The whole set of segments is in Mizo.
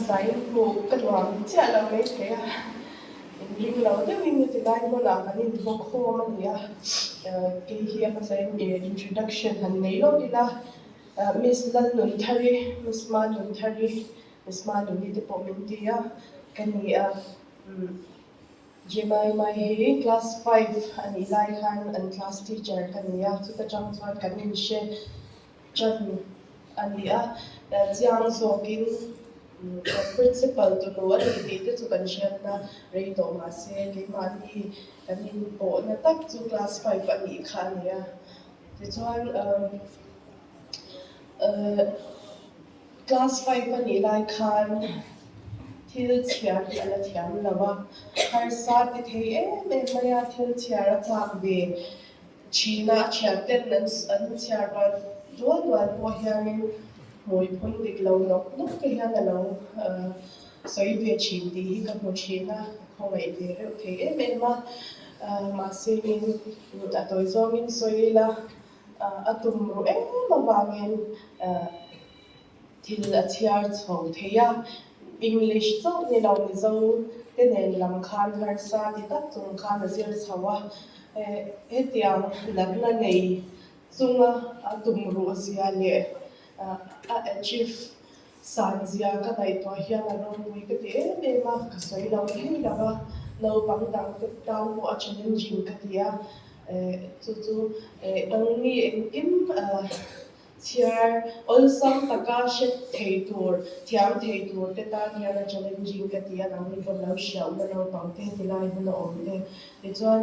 Zain hmuh ka nuam chiah lo mai thei a, inring lo deuhin heti lai hmunah kan inhmu khawm a ni a, kei hi a hmasain introduction han nei lawk ila, Miss Lalnunthari, Miss Manunthari, Miss Manuni te pawh min ti a, ka ni a, Jemima hi class five a nih lai khan an class teacher ka ni a, chuta tang chuan kan inhre Ṭan a ni a, chiang zawkin Principal tunu a ni tih te chu kan hriatna rei tawh mahse keimahni kan inpawhna tak chu class five a nih kha a ni a. Tichuan class five a nih lai khan thil chhiar hi a la thiam lo a, harsa ti thei em em mai a, thil chhiar a chak ve Chhina a thianten an an chhiar rual dual dual pawh hianin hmui phun dik lo nawk nawk te hian a lo sawi ve thin tih hi ka hmu thin a, ka khawngaih ve reuh thei em em a. Mahse in a tawi zawngin sawi ila a tum ruh em avangin Thil a chhiar chho thei a, English chauh ni lo Mizo te nen lam khan harsa ti tak chung khan a zir chho a, hetiang natna nei chunga a tumruh zia leh a achieve san zia ka ngaihtuah hian a ropui ka ti em em a, ka sawi lo thei lo va, naupang dang te tan pawh a challenging ka ti a, chu chu engni engkim Chhiar awlsam taka hre thei tur, thiam thei tur te tan hian a challenging ka ti a, nangni pawn lo hria ula naupang te heti lai hun a awm te. Tichuan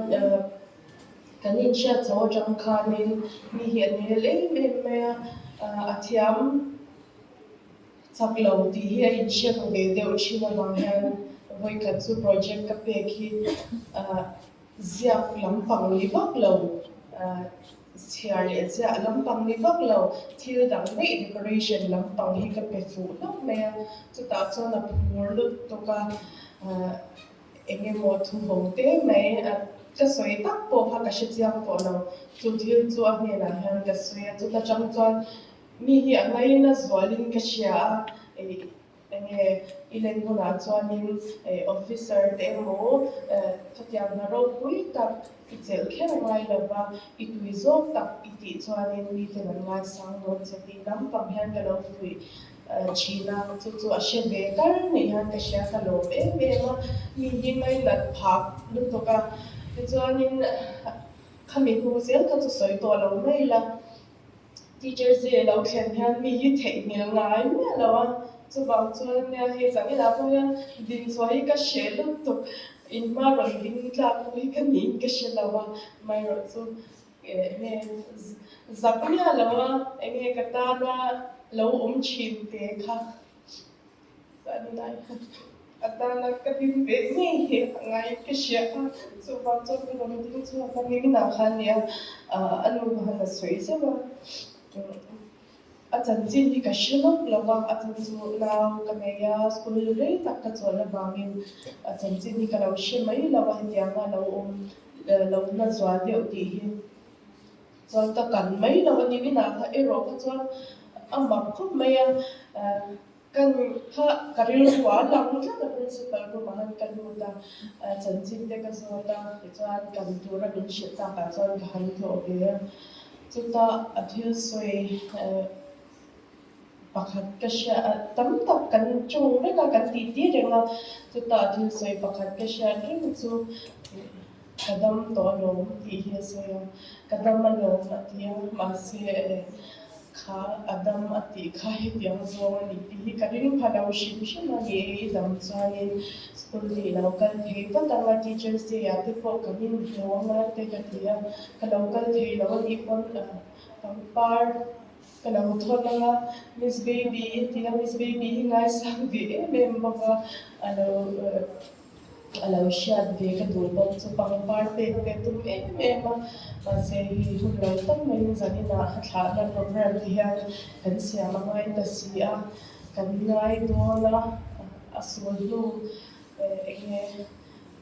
kan inhriat chho atang khanin mi hi a nel em em mai a, a thiam chak lo tih hi a inhriat ve deuh thin avang hian vawikhat chu project ka pek hi ziak lampang ni vak lo. Chhiar leh ziah lampang ni vak lo, thil dang daih decoration lampang hi ka pe fuh hlauh mai a, chutah chuan a phur lut tawk a, eng emaw thu ho te mai ka sawi tak pawh kha ka hre chiang tawh lo, chu thil chu a hnenah hian ka sawi a, chuta tang chuan mi hi a ngaina zualin ka hria a, Enge i len hunah chuanin officer te emaw chutiang hna ropui tak i chelh kher ngai lova, i tui zawk tak i tih chuanin miten an ngaisang dawn che tih lampang hian ka lo fuih thin a, chu chu a hre ve kar ni hian ka hria ka lawm em em a, mi hi ngainat phah lutuk a, tichuanin khami hnu zel kha chu sawi tawh lo mai la. Teacher Zee lo thlen hian mi hi theihnghilh ngai miah lo a, chuvang chuan nia hei Zanila pawh hian dinchhuah hi ka hreh lutuk, inhma rawn ding tlak pawh hi ka niin ka hre lo a, amaherawh chu enge zak miah lo a, enge ka tana lo awm thin te kha. A tana ka ding ve ngei hi a ngai ka hria a, chuvang chuan ka rawn ding chhuak a, niminah khan nia a nu khan a sawi zeuh a, a chanchin hi ka hre lawk lo va, a chan chu nau ka nei a, school rei tak ka chawlh avangin a chanchin hi ka lo hre mai lo a, hetianga lo awm lo na zual deuh tih hi. Chuan ka kan mai lo a, niminah kha erawh kha chuan a mak khawp mai a. Kan kha ka rilru a lang tlat a principal room ah khan ka lut a, chanchin te ka zawt a, tichuan kan tura min hrilh takah chuan ka han tlawh ve a, chuta a thil sawi pakhat ka hria tam tak kan ṭawng reng a, kan titi reng a, chuta a thil sawi pakhat ka hriat reng chu ka dam tawh alawm tih hi a sawi a, ka dam alawm a ti a, mahse Kha a dam a tih kha hetiang zawng a ni tih hi ka ring pha lo hrim hrim a ni. I dam chuanin school hi i lo kal thei vat ang a, Teachers Day ah te pawh kan inhmu ang a te ka ti a, ka lo kal thei lo a nih pawn pangpar ka lo thawn ang a, Miss Baby i ti a, Miss Baby hi ngaisang ve em em bawk a, a lo. A lo hriat ve ka duh bawk chu pangpar pek te tum em em a, mahse hei hun lo tak maiin zaninah a thlahna program te hian kan siam a ngai ta si a, kan ngai dawn a, a sul hnu eng nge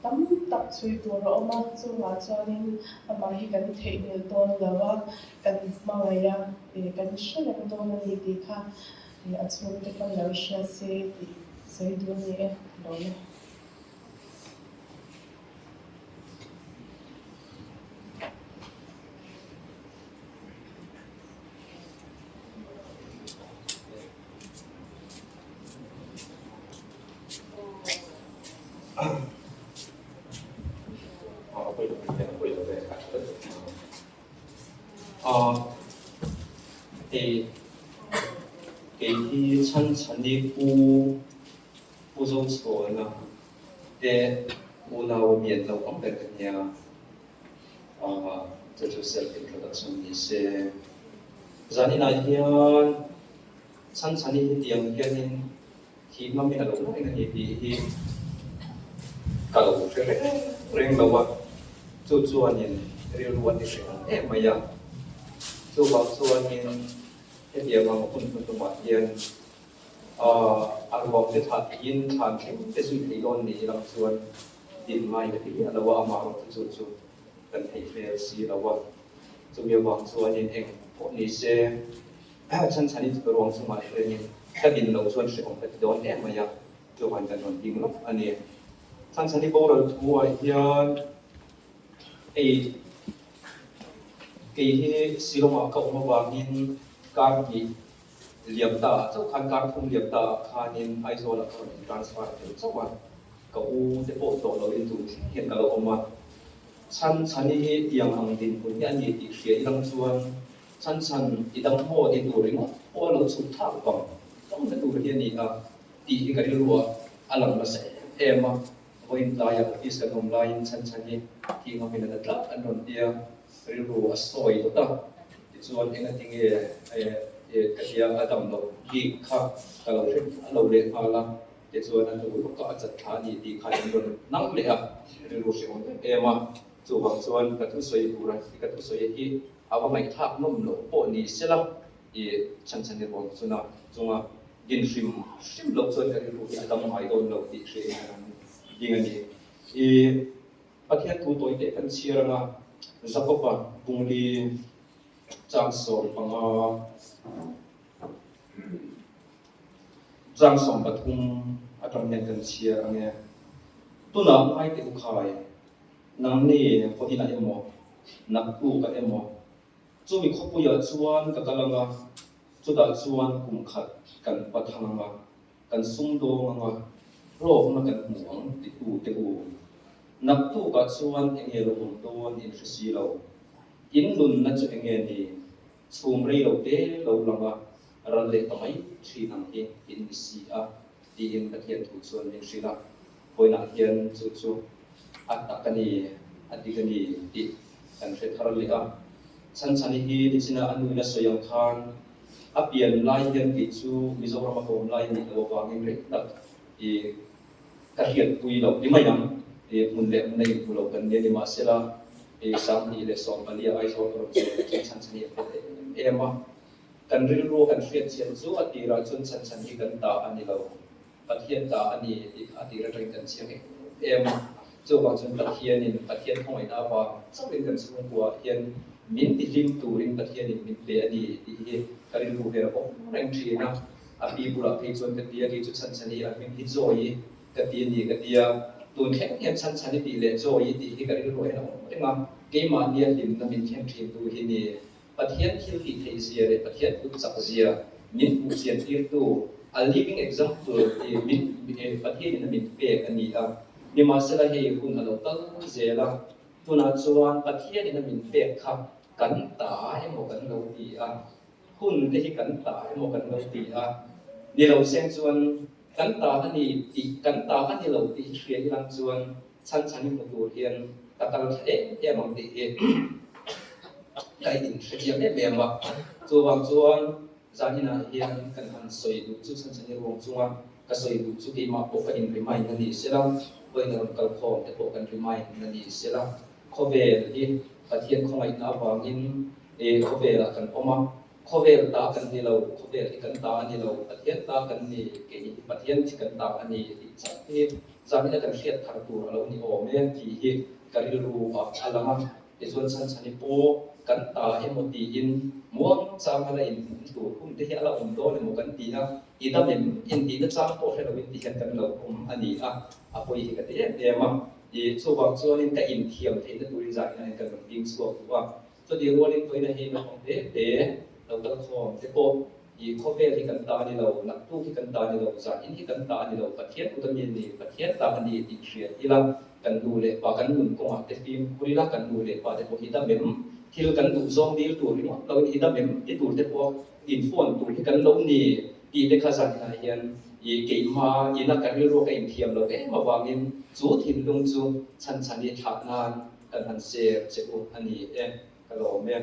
tam tak chhui tur a awm a, chungah chuanin amah hi kan theihnghilh dawn lo a, kan hmangaih a, kan hre reng dawn a ni tih kha a chhungte pawn lo hria se tih. Sawi duh a ni e, lawm e. Hei kei hi chhanchhani pu Pu Zochhuana te unau a mian naupang ber ka nia. Chu chu self introduction ni se. Zaninah hian chhanchhani hetiang hianin Thih ngam in a lo reng a ni tih hi ka lo hre reng reng lo a, chu chuanin rilru a ti hreh ang em mai a. Chuvang chuanin hetiang ang hun hnuhnumah hian a ruang te thlah tiin thlan thleng te zui thei dawn ni ilang chuan din ngai ka ti miah lo a, amah erawh chu chu chu kan theih hmel si lo a. Chumi avang chuanin eng pawh ni se Chhanchhani chu ruang chungah hrenin ka din loh chuan hrehawm ka ti dawn em mai a, chuan kan rawn ding lawk a ni. Chhanchhani boral thuah hian hei kei hi Shillong-ah ka awm avangin kar hnih liam ta ah chauh khan kar thum liam ta ah khanin Aizawl-ah ka rawn in transfer fel chauh a, ka u te pawh tawh loin tun thleng hian ka lo awm a. Chhanchhani hi tiang ang dinhmun hi a ni tih hria ilang chuan Chhan chhan i dang maw ti tur ringawt pawh a lo chhuk thlak vang vang na tur hi a ni a tih hi ka rilru ah a lang nasa em em a, vawiin tlaiah office kan awm laiin chhan chhan hi thih ngam in a la tlat an rawn ti a, rilru a sawi dawt a, tichuan engati nge ka tia a dam loh bik kha ka lo hre a lo leh nghal a, tichuan a hnu lawkah a chat thla a ni tih kha an rawn nang leh a, rilru hrehawm em em a, chuvang chuan ka thusawi tur a ka thusawi hi A va ngaihthlak nawm loh pawh ni sela i chhanchhan i ruang chuna chunga din hrim hrim loh chuan ka rilru hi a dam ngai dawn lo tih hria in ka ding a ni. I Pathian thu tawi teh kan chhiar anga Jakob-a bungli chang 15 chang 13 atang hian kan chhiar ange. Tunah ngai teh u khai. Nangni pawhin a emaw, naktuk a emaw, chumi khawpuiah chuan ka kal anga, chutah chuan kum khat kan va thang anga, kan sumdawng anga, hlawkna kan hmu ang titu te u. Naktukah chuan enge lo awm dawn in hre si lo. In nunna chu enge ni? Chhum rei lo te lo lang a, ral leh ta mai thin ang hi in ni si a, tiin Pathian thu chuan min hrilh a. Vawiinah hian chu chu a tak a ni, a dik a ni tih kan hre thar leh a. Chhanchhani hi nichina a nuin a sawi ang khan a pian lai hian kei chu Mizoram a awm lai nih loh avangin rei tak i ka hriatpui loh ni mai ang. I hmun leh hmun a inhmu lo kan nia ni mahsela i 2014 a Aizawl ka rawn chhuah chuan Chhanchhani a fel em em a. Kan rilru kan hriatchian chu a tirah chuan Chhanchhani hi kan ta a ni lo. Pathian ta a ni tih kha a tir atangin kan chiang em em a. Chuvang chuan Pathianin Pathian khawngaihna avang chauhin kan chhungkuaah hian min tihlim turin Pathianin min pe a ni tih hi ka rilru hian a awm reng thin a. A pi bulah phei chuan ka ti a, kei chu Chhanchhani a hming hi Joy ka ti a ni ka ti a. Tun thleng hian Chhanchhani tih leh Joy tih hi ka rilruah hian a awm reng a, keimahnia hlimna min thlen thintu hi ni. Pathian thil tih theih zia leh Pathian kut chak zia min hmuh chian tirtu, a living example tih min Pathian in a min pek a ni a. Nimahsela hei hun a lo kal zel a, tunah chuan Pathian in a min pek kha kan ta emaw kan lo ti a, hun te hi kan ta emaw kan lo ti a, ni lo seng chuan kan ta a ni tih kan ta a ni lo tih hi hria ilang chuan Chhan chhan i hmu tur hian ka kal tha em em ang tih hi ka inhrethiam em em a. Chuvang chuan zaninah hian kan han sawi duh chu chhan chhan i ruang chunga ka sawi duh chu keimah pawh ka in remind a ni sela, vawiin a rawn kal khawm te pawh kan remind a ni sela, khawvel hi Pathian khawngaihna avangin khawvelah kan awm a, Khawvel ta kan ni lo, khawvel hi kan ta a ni lo, Pathian ta kan ni, keini hi Pathian chi kan ta a ni tih chauh hi zanina kan hriat thar tur a lo ni awm e tih hi ka rilru ah a lang a. Tichuan chhanchhani pawh kan ta emaw tiin muang chang a la inhmuh tur hun te hi a la awm dawn emaw kan ti a. I dam em? Intih nachang pawh hre loin ti hian kan lo awm a ni a, a pawi hi ka ti em em a. I chuvang chuanin ka inthiam theihna turin zah hian kan rawn ding chhuak duh a. Chutih rualin vawiina hi naupang hle hle lo kal khawm te pawh i khawvel hi kan ta a ni lo, naktuk hi kan ta a ni lo, zanin hi kan ta a ni lo, Pathian kut a mi a ni, Pathian ta a ni tih hriat ila, kan nu leh pa kan nun kawngah te fimkhur ila, kan nu leh pa te pawh i dam em? Thil kan duh zawng dil tur ringawt loin i dam em? Ti tur te pawh in phone tur hi kan lo ni tih te kha zaninah hian i keimah ina ka rilru ka inthiam lo em avangin chu thinlung chu chhan chhan i thlah nan kan han share che u a ni e, ka lawm e.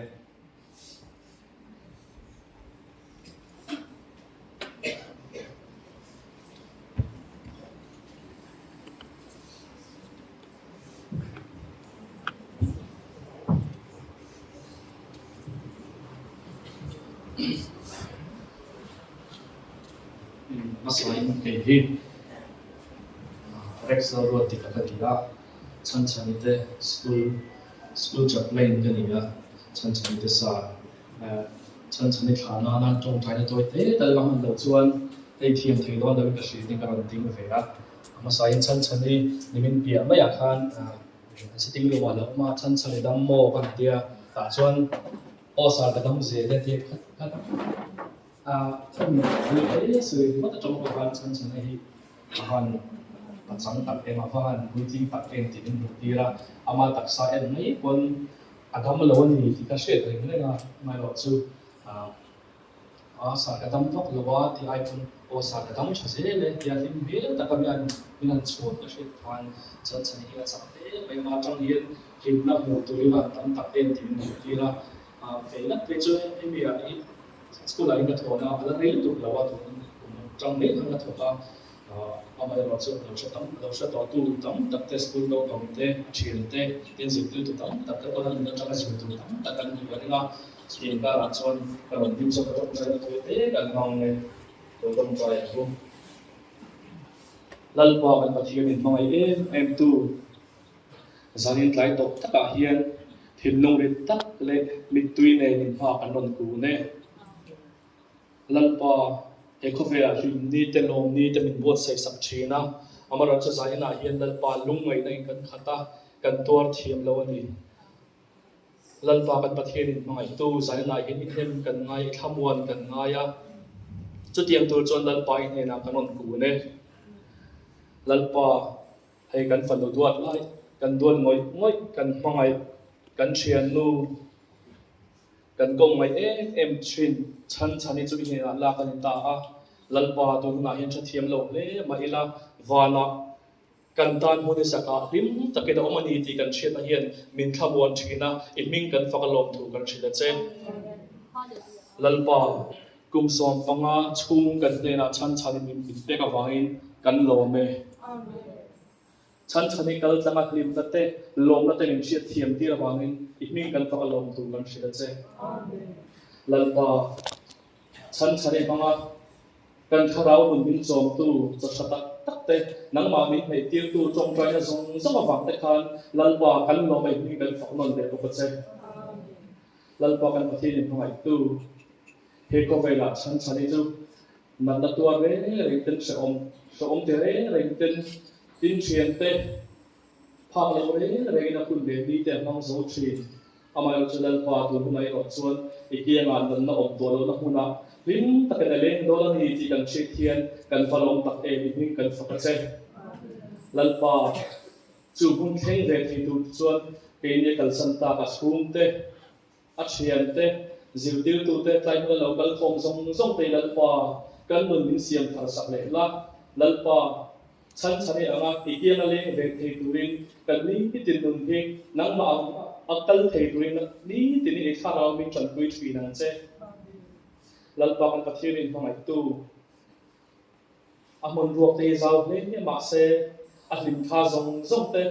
Hmasain hei hi Rex Lalruat dik a ka ti a, Chhanchhani te school school chaplain ka ni a, Chhanchhani te sa Chhanchhani thla nana tawngtaina tawi te tal ka hman loh chuan hei thiam thei dawn loin ka hriat in ka rawn ding ve a. A hmasain Chhanchhani nimin piah maiah khan sitting room ah lo awm a, Chhanchhani dam maw ka han ti a, tah chuan aw sar ka dam zel e tia khat khat a thawm hle sawi ringawt atang pawh khan Chhanchhani hi a han pachang tak em, a va han puitling tak em tih min hmuh tir a, ama taksa en mai pawn a dam lo a ni tih ka hriat reng reng a, amaherawh chu a sar ka dam vak lo a tih ai pawn aw sar ka dam tha zel e tia hlim hmel taka mi an min han chhuak ka hriat khan chuan chhan hi a chak hle mai a, atang hian hlimna hmuh tur hi a han tam tak em tih min hmuh tir a, kei ngat phei chu hemi ah hi school ah hian ka thawhna a la rei lutuk lo a tun kum atang mai khan ka thawk a. Amaherawh chu lo hre tam lo hre tawh tu tam tak te school naupang te a thian te tin zirtirtu tam tak te pawn an nun atanga zir tur tam tak an hmu a ring a, chutiang karah chuan ka rawn hlim zawk a tawngtai na thawi te kan hmang e lo tawngtai ang u. Lalpa kan Pathian in hmangaih em em tu zanin tlai tawp takah hian thinlung rit tak leh mittui nen inhma kan rawn kun e. Lalpa, he khawvelah hlim ni te lawm ni te min buatsaih sak thin a, amaherawhchu zainah hian Lalpa lungngaihna in kan khat a, kan tuar thiam lo a ni. Lalpa kan Pathianin hmangaihtu zainah hian i hnem kan ngai, i thlamuan kan ngai a, chutiang tur chuan Lalpa i hnenah kan rawn kun e. Lalpa, hei kan fanu duat lai, kan duat ngawih ngawih, kan hmangaih, kan thiannu, Kan kawng ngaih em em thin chhan chhan hi chu i hnenah lak a ni ta a, Lalpa tun hunah hian hrethiam lo hle mah ila vanah kan tan hmun hi sakah hlim takin a awm a ni tih kan hriatna hian min thlamuan thin a, i hming kan fak a lawmthu kan hrilh a che. Lalpa, kum 15 chhung kan hnenah chhan chhanin min pek avangin kan lawm e. Chhan chhan i kal tlanga hlimna te, lawmna te min hriat thiam tir avangin i hming kan fak a lawm tur kan hrilh a che. Lalpa, chhan chhan i hmanga kan thlarau nun min chawmtu chaw tha tak tak te, nangmah min hnaih tirtu tawngtaina zawng zawng avang te khan Lalpa kan lawm a i hming kan fak nawn leh bawk a che. Lalpa kan Pathian in hmangaihtu he khawvelah chhan chhan i chu Natna tuar reng reng ten hrehawm, hrehawm ti reng reng ten tin thian te phak lo reng rengin a hun leh ni te a hmang zo thin. Amaherawhchu chu Lalpa tur hunah erawh chuan i kiangah natna awm tawh lohna hmunah hlim takin a leng dawn a ni tih kan hriat hian kan va lawm tak em i hming kan fak a che. Lalpa, chu hmun thleng ve thei tur te chuan keini a kalsan tak a chhungte, A thiante, zirtirtute tlai hmuna lo kal khawm zawng zawng te Lalpa, kan nun min siam thar sak leh la. Lalpa, chhan chhan i anga i kianga leng ve thei turin kan nitin nun hi nangmah ang a kal thei turin nitin i thlarau min tanpui thin ang che. Lalpa kan Pathian in hmangaihtu. A hmun ruak te hi zau hle hle mah se, a hlim tha zawng zawng te,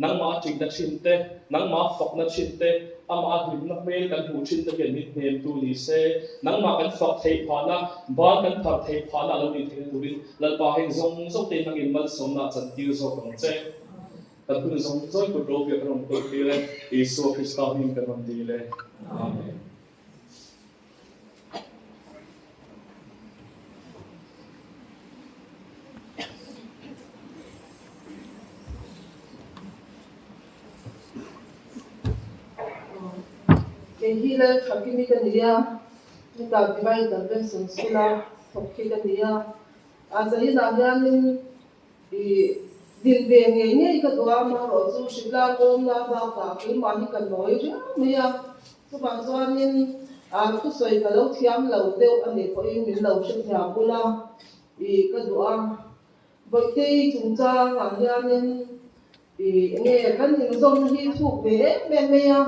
nangmah a ṭihna ṭhin te, nangmah a fakna ṭhin te, amah a hlimna hmel kan hmuh ṭhin te hian min hnemtu ni se, nangmah kan fak theih phahna, ban kan phar theih phahna a lo nih theihna turin Lalpa heng zawng zawng te hi nangin malsawmna a chantir zawk ang che. Kan hun zawng zawng kut ropuia kan rawn kawltir e, Isua Krista hming kan rawn dil e. Amen. Kei hi Lalthakimi ka ni a, heta Divine Intervention School-a thawk hi ka ni a. A zahinah hianin i din ve ngei ngei ka duh a, amaherawh chu hritlang awmna bakah keimah hi ka nawi riau mai a. Chuvang chuanin a thusawi ka lo thiam lo deuh a nih pawhin min lo hrethiam bula i ka duh a. Bawihtei chungchangah hianin i enge kan inzawmna hi thuk ve em em mai a,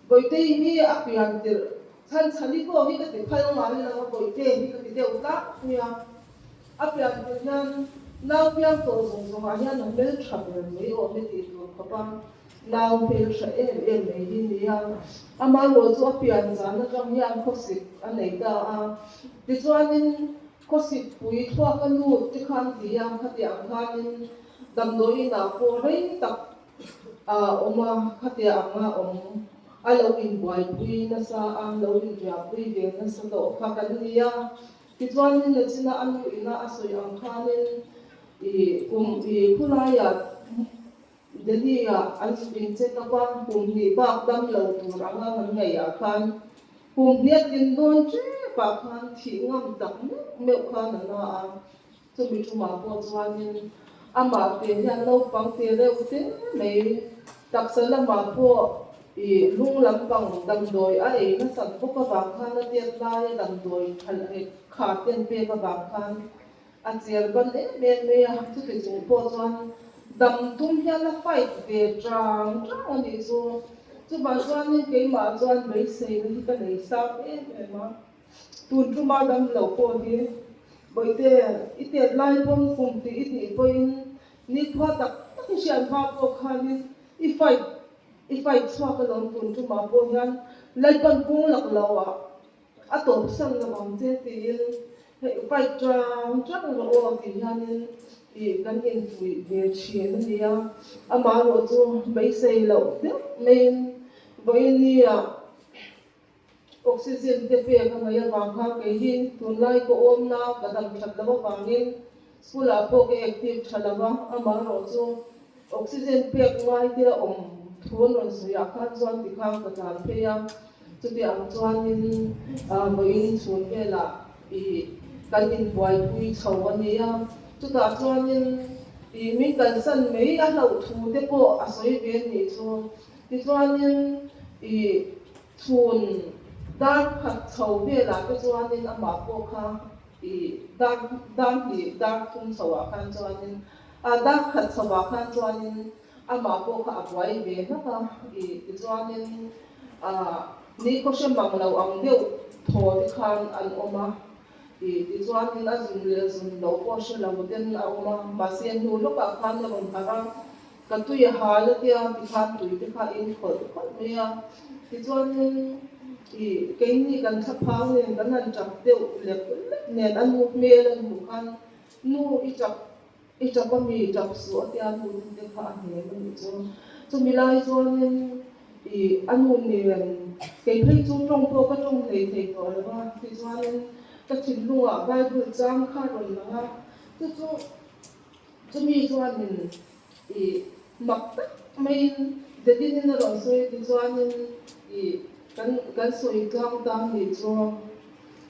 Bawihtei hi a pian tirh chhan chhani pawh hi ka ti phal ngai lo a, Bawihtei hi ka ti deuh tlak mai a. A pian tirh hian nau piang tawh zawng zawngah hian a hmeltha ber mai awm e tih tur khawp a, nau hmeltha em em mai hi nia. Amaherawh chu a pian zan atang hian khawsik a nei ta a, tichuanin Khawsik pui thluak a lut te khan ti a, khatiang ang khanin damdawiin ah pawh rei tak a awm a, khatiang anga awm a lo inbuaipui nasa a, lo inriahpui ve nasa tawh kha kan ni a. Tichuanin nachina a nu ina a sawi ang khanin i kum i khulaiah Delhi-ah an in check up a, kum hnih bak dam lo tur anga kan ngaihah khan Kum hniat in dawn tep ah khan thih ngam tak meuh meuh khan a la a, chumi tumah pawh chuanin amah te hian naupang te reuh te mai taksa lamah pawh ih lung lampang damdawi a ei nasat bawk avang khan a tet laia damdawi tha leh kha ten pek avang khan a cher ban em em mai a, chuti chung pawh chuan dam tum hian a fight ve tang tang a nih chu. Chuvang chuanin keimah chuan beiseina hi ka nei sang em em a, tun tuma dam lo pawh hi Bawihte i tet lai pawn kum tih i tih pawhin nikhua tak tak i hriat hma pawh khanin i fight i fight chhuak alawm tun tumah pawh hian Lalpan kung lak lo ah A tawpsan lo ang che tiin hei fight tang tang rawh aw tih hianin ih kan infuih ve thin a nia. Amaherawh chu beisei loh deuh maiin vawinia oxygen te pek a ngaih avang kha kei hi tunlai ka awmna ka dam that loh avangin school ah pawh ka active tha lo a, amaherawh chu oxygen pek ngai te a awm thu an rawn sawi ah khan chuan tikhan ka tlan phei a. Chuti ang chuanin vawiin chhun velah ih kan inbuaipui chho a nia. Chutah chuanin ih min kalsan mai a hlauh thu te pawh a sawi ve a nih chu. Tichuanin ih chhun dar khat chho velah te chuanin amah pawh kha ih dar dar hnih dar thum chhoah khan chuanin ah dar khat chhoah khan chuanin Amah pawh kha a buai ve hlak a, i tichuanin ah ni khaw hre mang lo ang deuh thaw te khan an awm a, i tichuanin a zun leh zun lo pawh hre lo ten a awm a, mahse hnu lawkah khan a rawn harh a, ka tui a hal a tia tikhan tui te kha a in khawlh khawlh mai a, tichuanin i keini kan thlaphang nen kan han tap deuh lek lek nen a nu hmel a hmuh khan nu i tap I tap a mi tap suh a tia nu te te kha a hnem a nih chu. Chumi lai chuanin i a nu nen kei phei chu tawng pawh ka tawng hlei thei tawh lo va, tichuanin ka thinlungah Bible chang kha a rawn lang a, chu chu chumi chuanin i mak tak maiin Dadinin a rawn sawi tichuanin i kan kan sawi tlang ta a nih chu.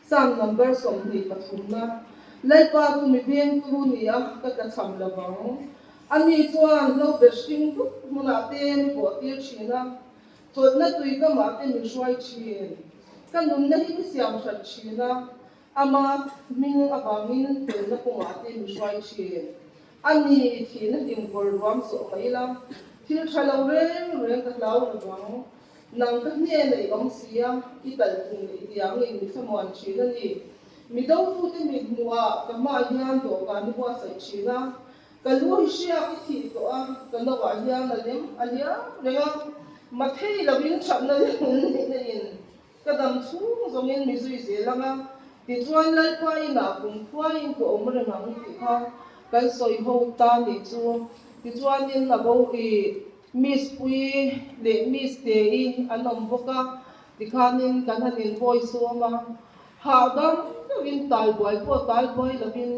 Psalm number 23na, Lalpa chu mi vengtu ni a, ka tlachham lo vang. Ani chuan hlo ber hring dup hmunah te mi bawhtir thin a, chawlhna tui kamah te min hruai thin. Ka nunna hi mi siam hrat thin a, ama hming avangin felna kawngah te mi hruai thin. Ani thihna hlimkawr ruam zawh mai ila, thil tha lo reng reng ka hlau lo vang. Nang ka hnena i awm si a, i kal tum leh i tiangin mi thlamuan thin a ni. Mi dotute mit hmuhah ka hmaah hian dawhkan i buatsaih thin a, ka lu hi hriak i thih tawh a, ka noah hian a lem a liam reng a, mathei lovin thatna leh nunneihna in ka dam chhung zawngin mi zui zel ang a, tichuan Lalpa inah kumkhuaiin ka awm reng ang tih kha kan sawi ho ta nih chu. Tichuanin a bo i Miss Puii leh Miss Te-i an awm bawk a, tikhanin kan han inbawi sawm a, hahdam deuhin talbuai pawh talbuai lovin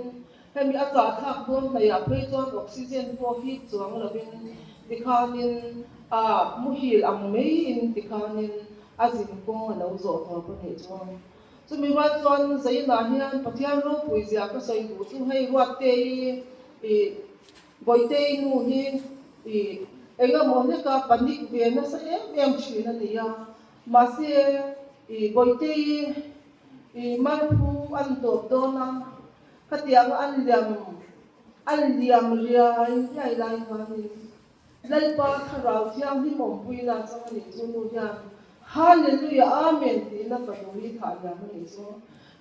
hemi a chahthlak dawn hnaihah phei chuan oxygen pawh hip chuang lovin tikhanin ah muhil ang maiin tikhanin. A zin kawng a lo zawh tawp a nih chu. Chumi rual chuan Zainah hian Pathian ropui zia ka sawi duh chu hei Ruattei ih Bawihtei nu hi ih engemaw hleka panic ve nasa em em thin a ni a. Mahse ih Bawihtei ih Marphu an tawp dawn a, khatianga an liam an liam riai riai lai khanin Lalpa Thlarau Thianghlim awmpuina chang a nih chu nu hian Hallelujah Amen tiin a fanu hi thah liam a nih chu.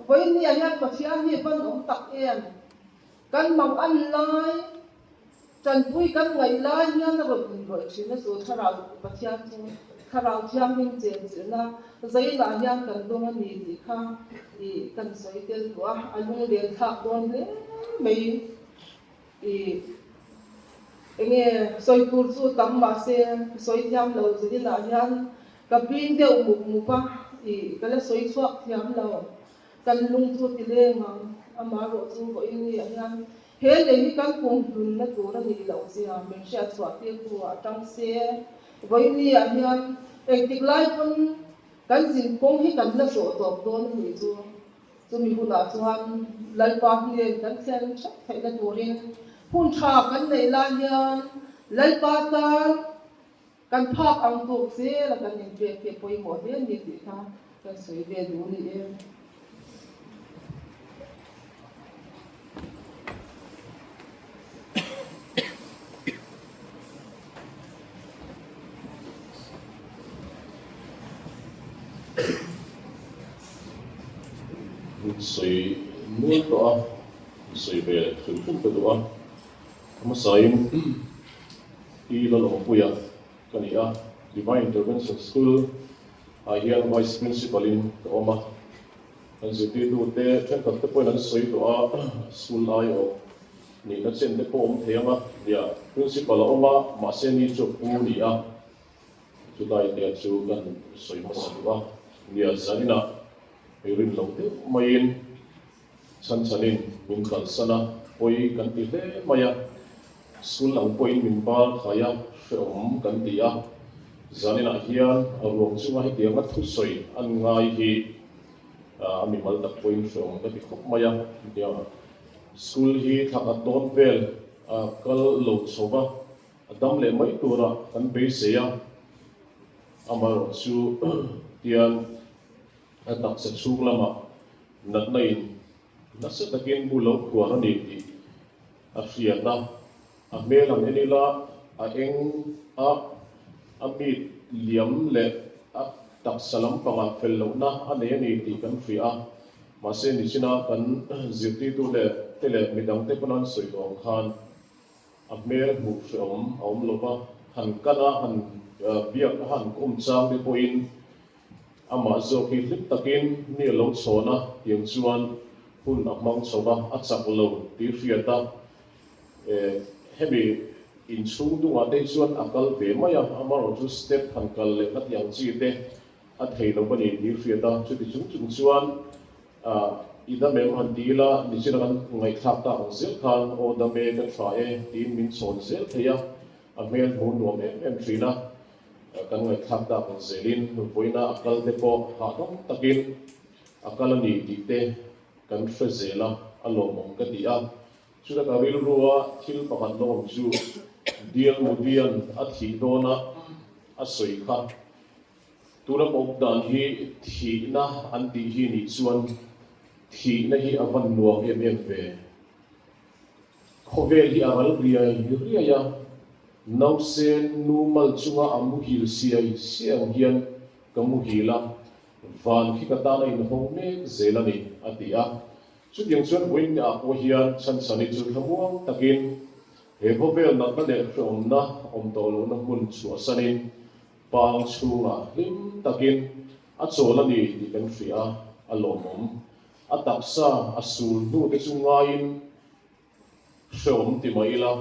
Vawiin ah hian Pathian hi van awm tak em? Kan mang an lai, tanpui kan ngaih lai hian a rawn inrawih thin a chu Thlarau Pathian chu Thlarau Thianghlim chenchilhna zainah hian kan dawng a ni tih kha ih kan sawi tel duh a, a lunglen thlak dawn hle mai. I enge sawi tur chu tam mahse ka sawi thiam lo zaninah hian ka bing deuh mup mup a, i ka la sawi chhuak thiam lo. Kan lung chu ti leng ang, amaherawh chu vawiin ni ah hian he lei hi kan kum hlunna tur a nih loh zia min hriat chhuah tir tu ah tang se, vawiin ni ah hian engtik lai pawn kan zin kawng hi kan la zawh tawp dawn a nih chu. Chumi hunah chuan Lalpa hnen kan thlen hrep theihna turin hun tha kan neih lai hian Lalpa tan kan phak ang tawk zel a kan inpek hi a pawimawh hle a ni tih kha kan sawi ve duh a ni e. Sawi nual tawh a, sawi ve hrim hrim ka duh a, hmasain Pi Lalawmpuia ka ni a, Divine Intervention School ah hian Vice Principal in ka awm a, kan zirtirtute thenkhat te pawhin an sawi tawh a, school aiawh nihna chen te pawh awm thei ang a, nia Principal a awm a, mahse ni chu a pu ni a. Chulai te chu kan sawi hmasa duh a, nia zaninah hei rin lo deuh maiin chhan chhanin min kalsan a, pawi kan ti hle mai a, school ang pawhin min bar thai a, hrehawm kan ti a, zaninah hian a ruang chunga hetianga thusawi an ngai hi a mimal tak pawhin hrehawm ka ti khawp mai a, nia school hi thla khat dawn vel a kal lo chho va. A dam leh mai tura kan beisei a, amaherawh chu tian a taksa chhung lamah natna in nasa takin bu lo khuar a ni tih a hriat a, a hmel ang en ila a eng a, a mit liam leh a taksa lampangah fel lohna a nei a ni tih kan hria a, mahse nichina kan zirtirtu leh te leh midangte pawn an sawi tawh ang khan A hmel hmuh hrehawm a awm lo va, han kal a, han biak a, han kawm chang te pawhin amah zawk hi hlim takin mi a lo chhawn a, tiang chuan hun a hmang chho va, a chak lo tih hriat a, hemi inchhung dungah te hi chuan a kal ve mai a, amaherawhchu chu step han kal leh ka tih ang chi te a thei lo a ni tih hriat a, chuti chung chung chuan I dam em han ti ila, nichina kan ngaihthlak tak ang zel khan aw dam e ka tha e tiin min chhawn zel thei a, a hmel hmu nuam em em thin a, kan ngaihthlak tak ang zelin vawiina a kal te pawh hahdam takin a kal a ni tih te kan hre zel a, a lawmawm ka ti a. Chuta ka rilrua thil pakhat lo awm chu Dial Mudian a thih dawna a sawi kha. Tuna ka awm dan hi thihna an tih hi nih chuan thihna hi a van nuam em em ve. Khawvel hi a ral riai riai a, nausen nu mal chunga a muhil siai siai ang hian ka muhil a, van khi ka tan a inhawng mek zel a ni, a ti a. Chutiang chuan vawiin ah pawh hian Chhanchhani chu thlamuang takin he khawvel natna leh hrehawmna awm tawh lohna hmun chhuahsanin Pang chhungah hlim takin a chawl a ni tih kan hria a, a lawmawm. A taksa a sul hnu te chu ngaiin hrehawm ti mah ila,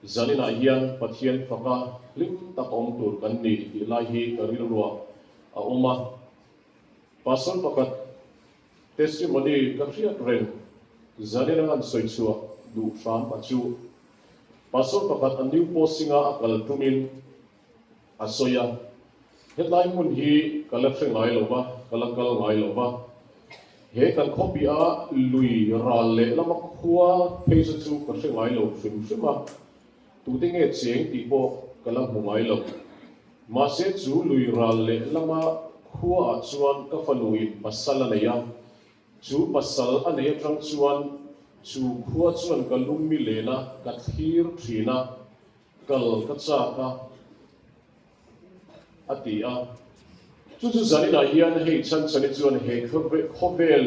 zaninah hian Pathian faka hlim tak awm tur kan ni tih lai hi ka rilruah a awm a. Pastor pakhat testimony ka hriat reng zanin ang an sawi chhuah duh hram a chu. Pastor pakhat a new posting-a a kal tumin, a sawi a. Hetlai hmun hi ka la hre ngai lo va, ka la kal ngai lo va. He kan khawpi a lui ral leh lama khua phei chu chu ka hre ngai lo hrim hrim a, tute nge cheng tih pawh ka la hmu ngai lo. Mahse chu lui ral leh lama khua ah chuan ka fanu in pasal a nei a, chu pasal a nei atang chuan chu khua chuan ka lungmi len a, ka thlir thin a, kal ka chak a. A ti a. Chu chu zaninah hian hei Chhanchhani chuan he khawvel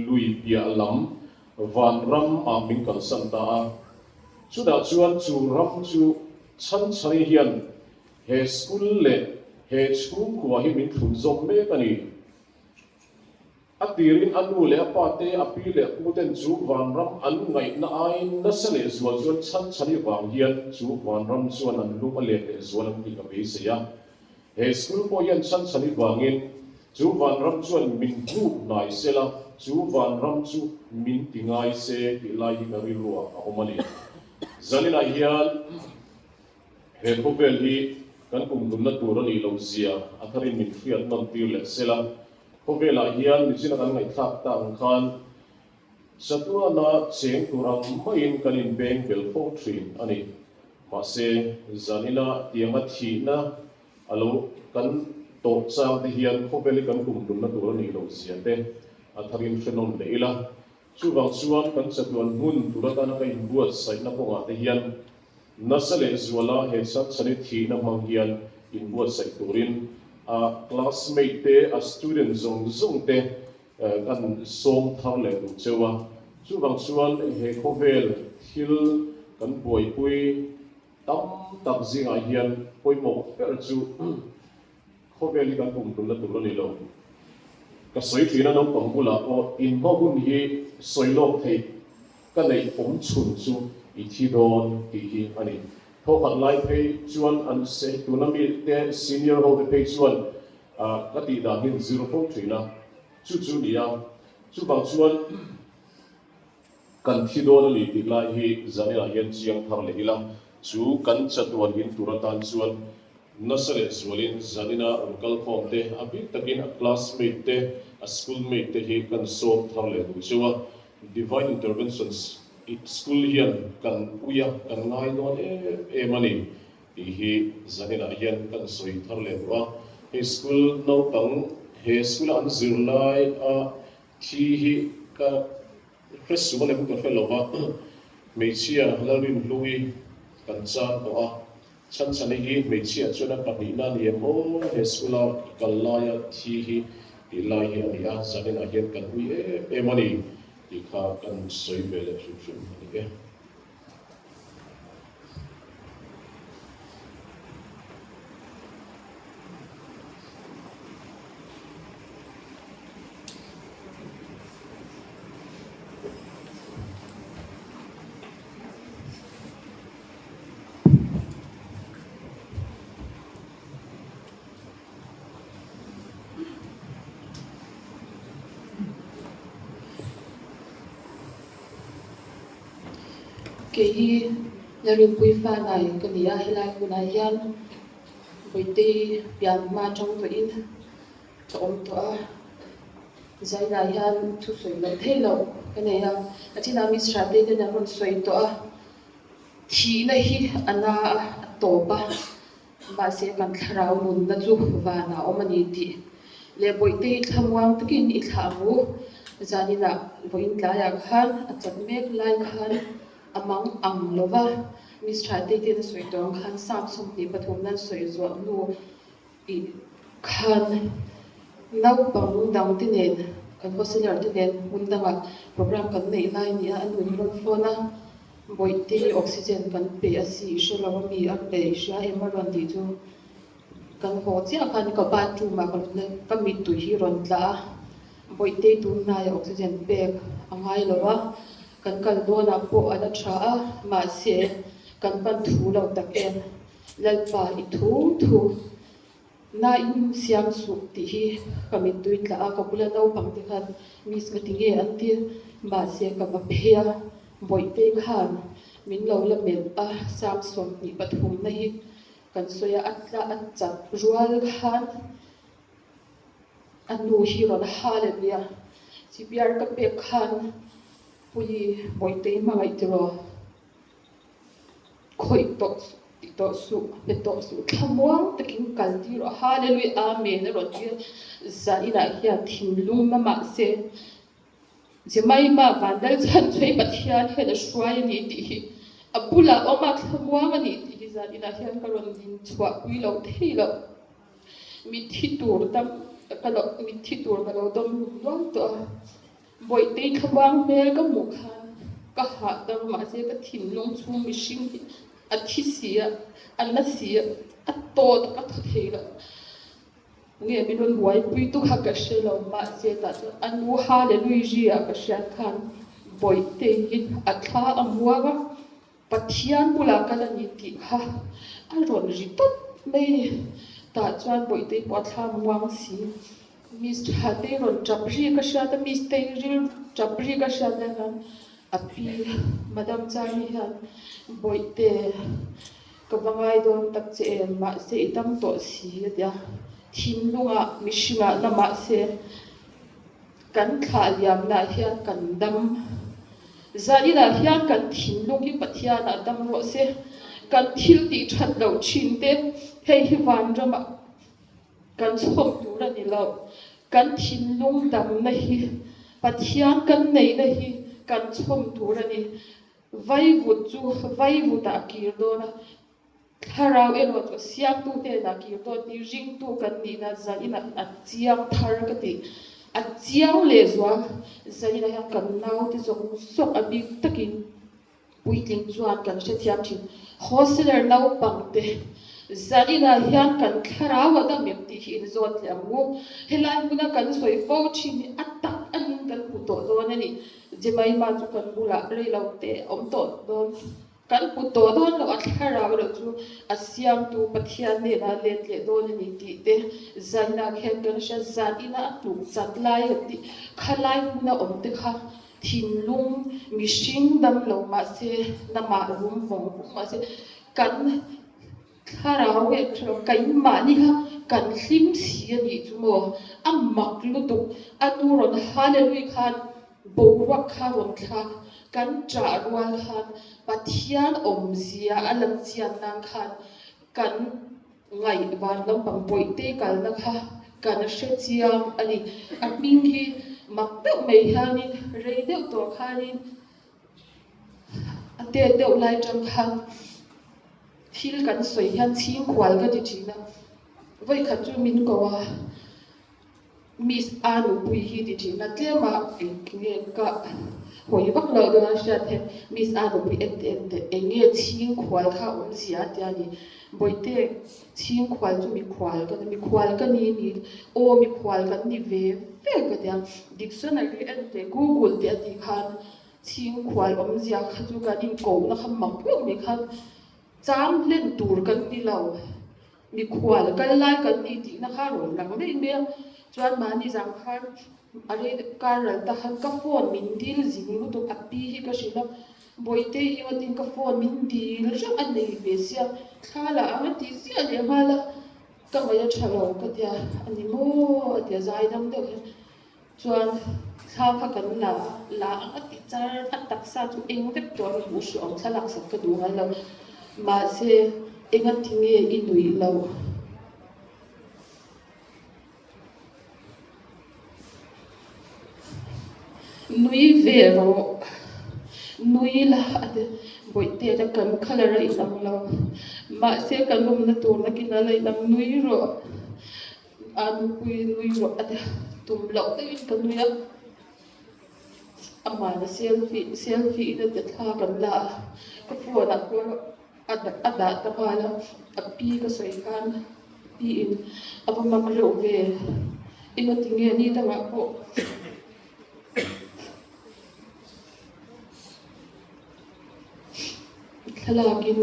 lui piah lam vanram ah min kalsan ta a. Chutah chuan chu ram chu Chhanchhani hian he school leh he chhungkua hi min thlunzawm mek a ni. A tirin a nu leh a pa te, a pi leh a pu ten chu vanram an ngaihna aiin nasa leh zual chuan chhanchhani vang hian chu vanram chuan an lung a let leh zual ang tih ka beisei a. He school pawh hian chhanchhani vangin chu vanram chuan min hnuk hnai sela, chu vanram chu min ti ngai se tih lai hi ka rilruah a awm a ni. Zaninah hian he khawvel hi kan kumhlumna tur a nih loh zia a tharin min hriat nawn tir leh sela, Khawvelah hian michina kan ngaihthlak ta ang khan chatuana cheng tur ang maiin kan inbeng bel fo thin a ni. Mahse, zanina tianga thihna a lo kan tawh chang te hian khawvel hi kan kumhlumna tur a nih loh zia te a tharin hre nawm leh ila. Chuvang chuan kan chatuan hmun tur atana ka inbuatsaihna kawngah te hian Nasa leh zuala he chhanchhani thihna hmang hian inbuatsaih turin a classmate te, a student zawng zawng te kan sawm thar leh duh cheu a. Chuvang chuan he khawvel thil kan buaipui tam tak zingah hian pawimawh ber chu Khawvel hi kan pumhlumna tur a ni lo. Ka sawi thin a naupang bulah pawh inhma hun hi sawi lawk theih ka neih awm chhun chu i thi dawn tih hi a ni. Thawkhat lai phei chuan an tuna mi te senior ho te phei chuan ka tih dan hi an zir fo thin a, chu chu ni a. Chuvang chuan kan thi dawn a ni tih lai hi zaninah hian chiang thar leh ila, chu kan chatuan in tur atan chuan Nasa leh zualin zanina rawn kal khawm te, a bik takin a classmate te, a schoolmate te hi kan sawm thar leh duh cheu a. Divine Intervention School hian kan ui a, kan ngai dawn em em a ni tih hi zaninah hian kan sawi thar leh duh a. Hei school naupang, he school a an zirlai a thi hi ka hre sual em ka hre lo va, hmeichhia Lalrinhlui kan chang tawh a. Chhanchhani hi hmeichhia chuan a pahnihna a ni em aw, he school a kal laia thi hi tih lai hi a ni a, zaninah hian kan ui em em a ni tih kha kan sawi ve leh hrim hrim a ni e. Kei hi Lalrinpui Fanai ka ni a, helai hmunah hian Bawitei pian hma atang tawhin ka awm tawh a, Zainah hian thusawi loh theih loh ka nei a, a thinah Miss Hratei ten an rawn sawi tawh a. Thihna hi a na a, a tawp a, mahse kan thlarau nunna chu vanah a awm a ni tih leh Bawihte hi thlamuang takin i thlah ang u. Zaninah vawiin tlaiah khan a chak mek lai khan a mang ang lo va, Miss Thatei ten a sawi tawh ang khan Psalm 23 nan sawi zuah hnu Ih khan naupang dangte nen kan hawseler te nen hmun dangah program kan neih lai nia a nu in rawn phone a, Bawihte hi oxygen kan pe a si i hre lo a mi a pe i hria em a rawn tih chu kan haw chiah khan ka bathroom ah ka rawn la ka mittui hi rawn tla a, Bawihte tun hnaiah oxygen pek a ngai lo a, kan kal dawnah pawh a la tha a, mahse kan pan thu lo tak em. Lalpa i thu thu nain siam suh tih hi ka mittui tla a, ka bula naupang te khan miss ka ti nge an ti, mahse ka va phei a, Bawihtei khan min lo la melh a, Sam 23 na hi. Kan sawi a, a tla a chat rual khan a nu hi rawn hal a nia. CPR ka pek khan Puii Bawihtei hmangaih tiraw? Khawih tawh suh, ti tawh suh, pe tawh suh, thlamuang takin kal tir rawh, Hallelujah, Amen a rawn ti a. Zaninah hian thinlung na mahse Jemima Vandal chhan chhei Pathian hian a hruai a ni tih hi a bulah awm a, thlamuang a ni tih hi zaninah hian ka rawn din chhuah pui lo thei lo. Mitthi tur dam ka lo mitthi tur ka lo dawm hlum nual tawh a. Bawihtei thlamuang hmel ka hmuh khan ka hahdam mahse ka thinlung chhung mihring hi a thi si a, a na si a, a tawt a thaw thei lo. Nge min rawn buaipui tu kha ka hre lo, mahse tah chuan a nu Hallelui ri ah ka hriat khan Bawihtei hi a thla a muang a, Pathian bulah kal a ni tih kha a rawn ri tawp mai a ni. Tah chuan Bawihtei pawh a thla a muang si. Miss Thatei rawn tap ri ka hriat a, Miss Tei ril tap ri ka hriat lai khan a pi Madam Chani hian Bawihte ka va ngai dawn tak che em, mahse i dam tawh si a ti a, thinlungah mihringah na mahse kan thlah liamnah hian kan dam, zaninah hian kan thinlung hi Pathianah dam rawh se, kan thil tih that loh thin te hei hi vanramah Kan chhawm tur a ni lo. Kan thinlung damna hi Pathian kan neihna hi kan chhawm tur a ni. Vaivut chu vaivutah a kir dawn a, thlarau erawh chu a siamtu hnenah a kir dawn tih ringtu kan nihna zaninah a chiang thar ka ti. A chiang lehzual zaninah hian kan naute zawng zawng a bik takin Puitling chuan kan hrethiam thin. Hosteler naupang te zaninah hian kan thlarau a dam em tih hi inzawt leh ang u. Helai hmuna kan sawi fo thin hi a tak anin kan hmu tawh dawn a ni. Jemima chu kan bulah rei lo te a awm tawh dawn. Kan hmu tawh dawn loh a thlarau erawh chu a siamtu Pathian hnenah a let leh dawn a ni tih te zaninah khian kan hria. Zanina a hnuk chat lai a tih khalai hmuna awm te kha Thinlung mihring dam lo mahse, namah rum vawng vawng mahse, kan thlarau nge ka hre lo, keimahni kha kan hlim si a nih chu maw? A mak lutuk, a nu rawn Hallelui khan boruak kha rawn thlak, kan ṭah rual khan Pathian awmzia a lan chian nan khan kan Ngaih van lampang pawihte kalna kha kan hre chiang a ni. A hming hi mak deuh mai hianin rei deuh tawh khanin a tet deuh lai tang khan thil kan sawi hian chhingkhual ka ti thin a, vawikhat chu min ko a. Miss a nupui hi ti thin a, tlem a eng nge ka hawi vak loh dawn a hriat hian Miss a nupui en teh en teh eng nge chhingkhual kha a awmzia a tia ni, Bawihte chhingkhual chu mikhual ka ni, mikhual ka ni ni, aw mikhual kan ni ve ve ka tia, dictionary en teh google teh a tih khan chhingkhual awmzia kha chu kan inkohna kha mak deuh mai khan cham hlen tur kan ni lo. Mikhual kal lai kan ni tihna kha rawn lang daih mai a, chuan mahni zang khan a rei kar ral ta khan ka phone min dil zing lutuk a pi hi ka hrilh a, Bawihte i ngatin ka phone min dil reuh a nei ve sia, thla la ang a ti ziah leh nghal a, ka ngaih a tha lo ka tia a ni maw a ti a zaidam deuh hian. Chuan thla kha kan la la ang a ti char a taksa chu eng vek tawh a hmuh hruh ang thla laksak ka duh ngai lo mahse enga tinge i nuih loh. Nui ve rawh nui la a ti bawihte a kan colour a inang lo mahse kan awmna tur nakin a la inang nui rawh. A nupui nui rawh a ti tum loh deuhin ka nui a, amahna selfie selfie in a ti thla kan la a, ka phone ah pawh a a dah ta nghal a, a pi ka sawi khan pi in a va mak reuh ve engati nge ni dangah pawh. Thlalakin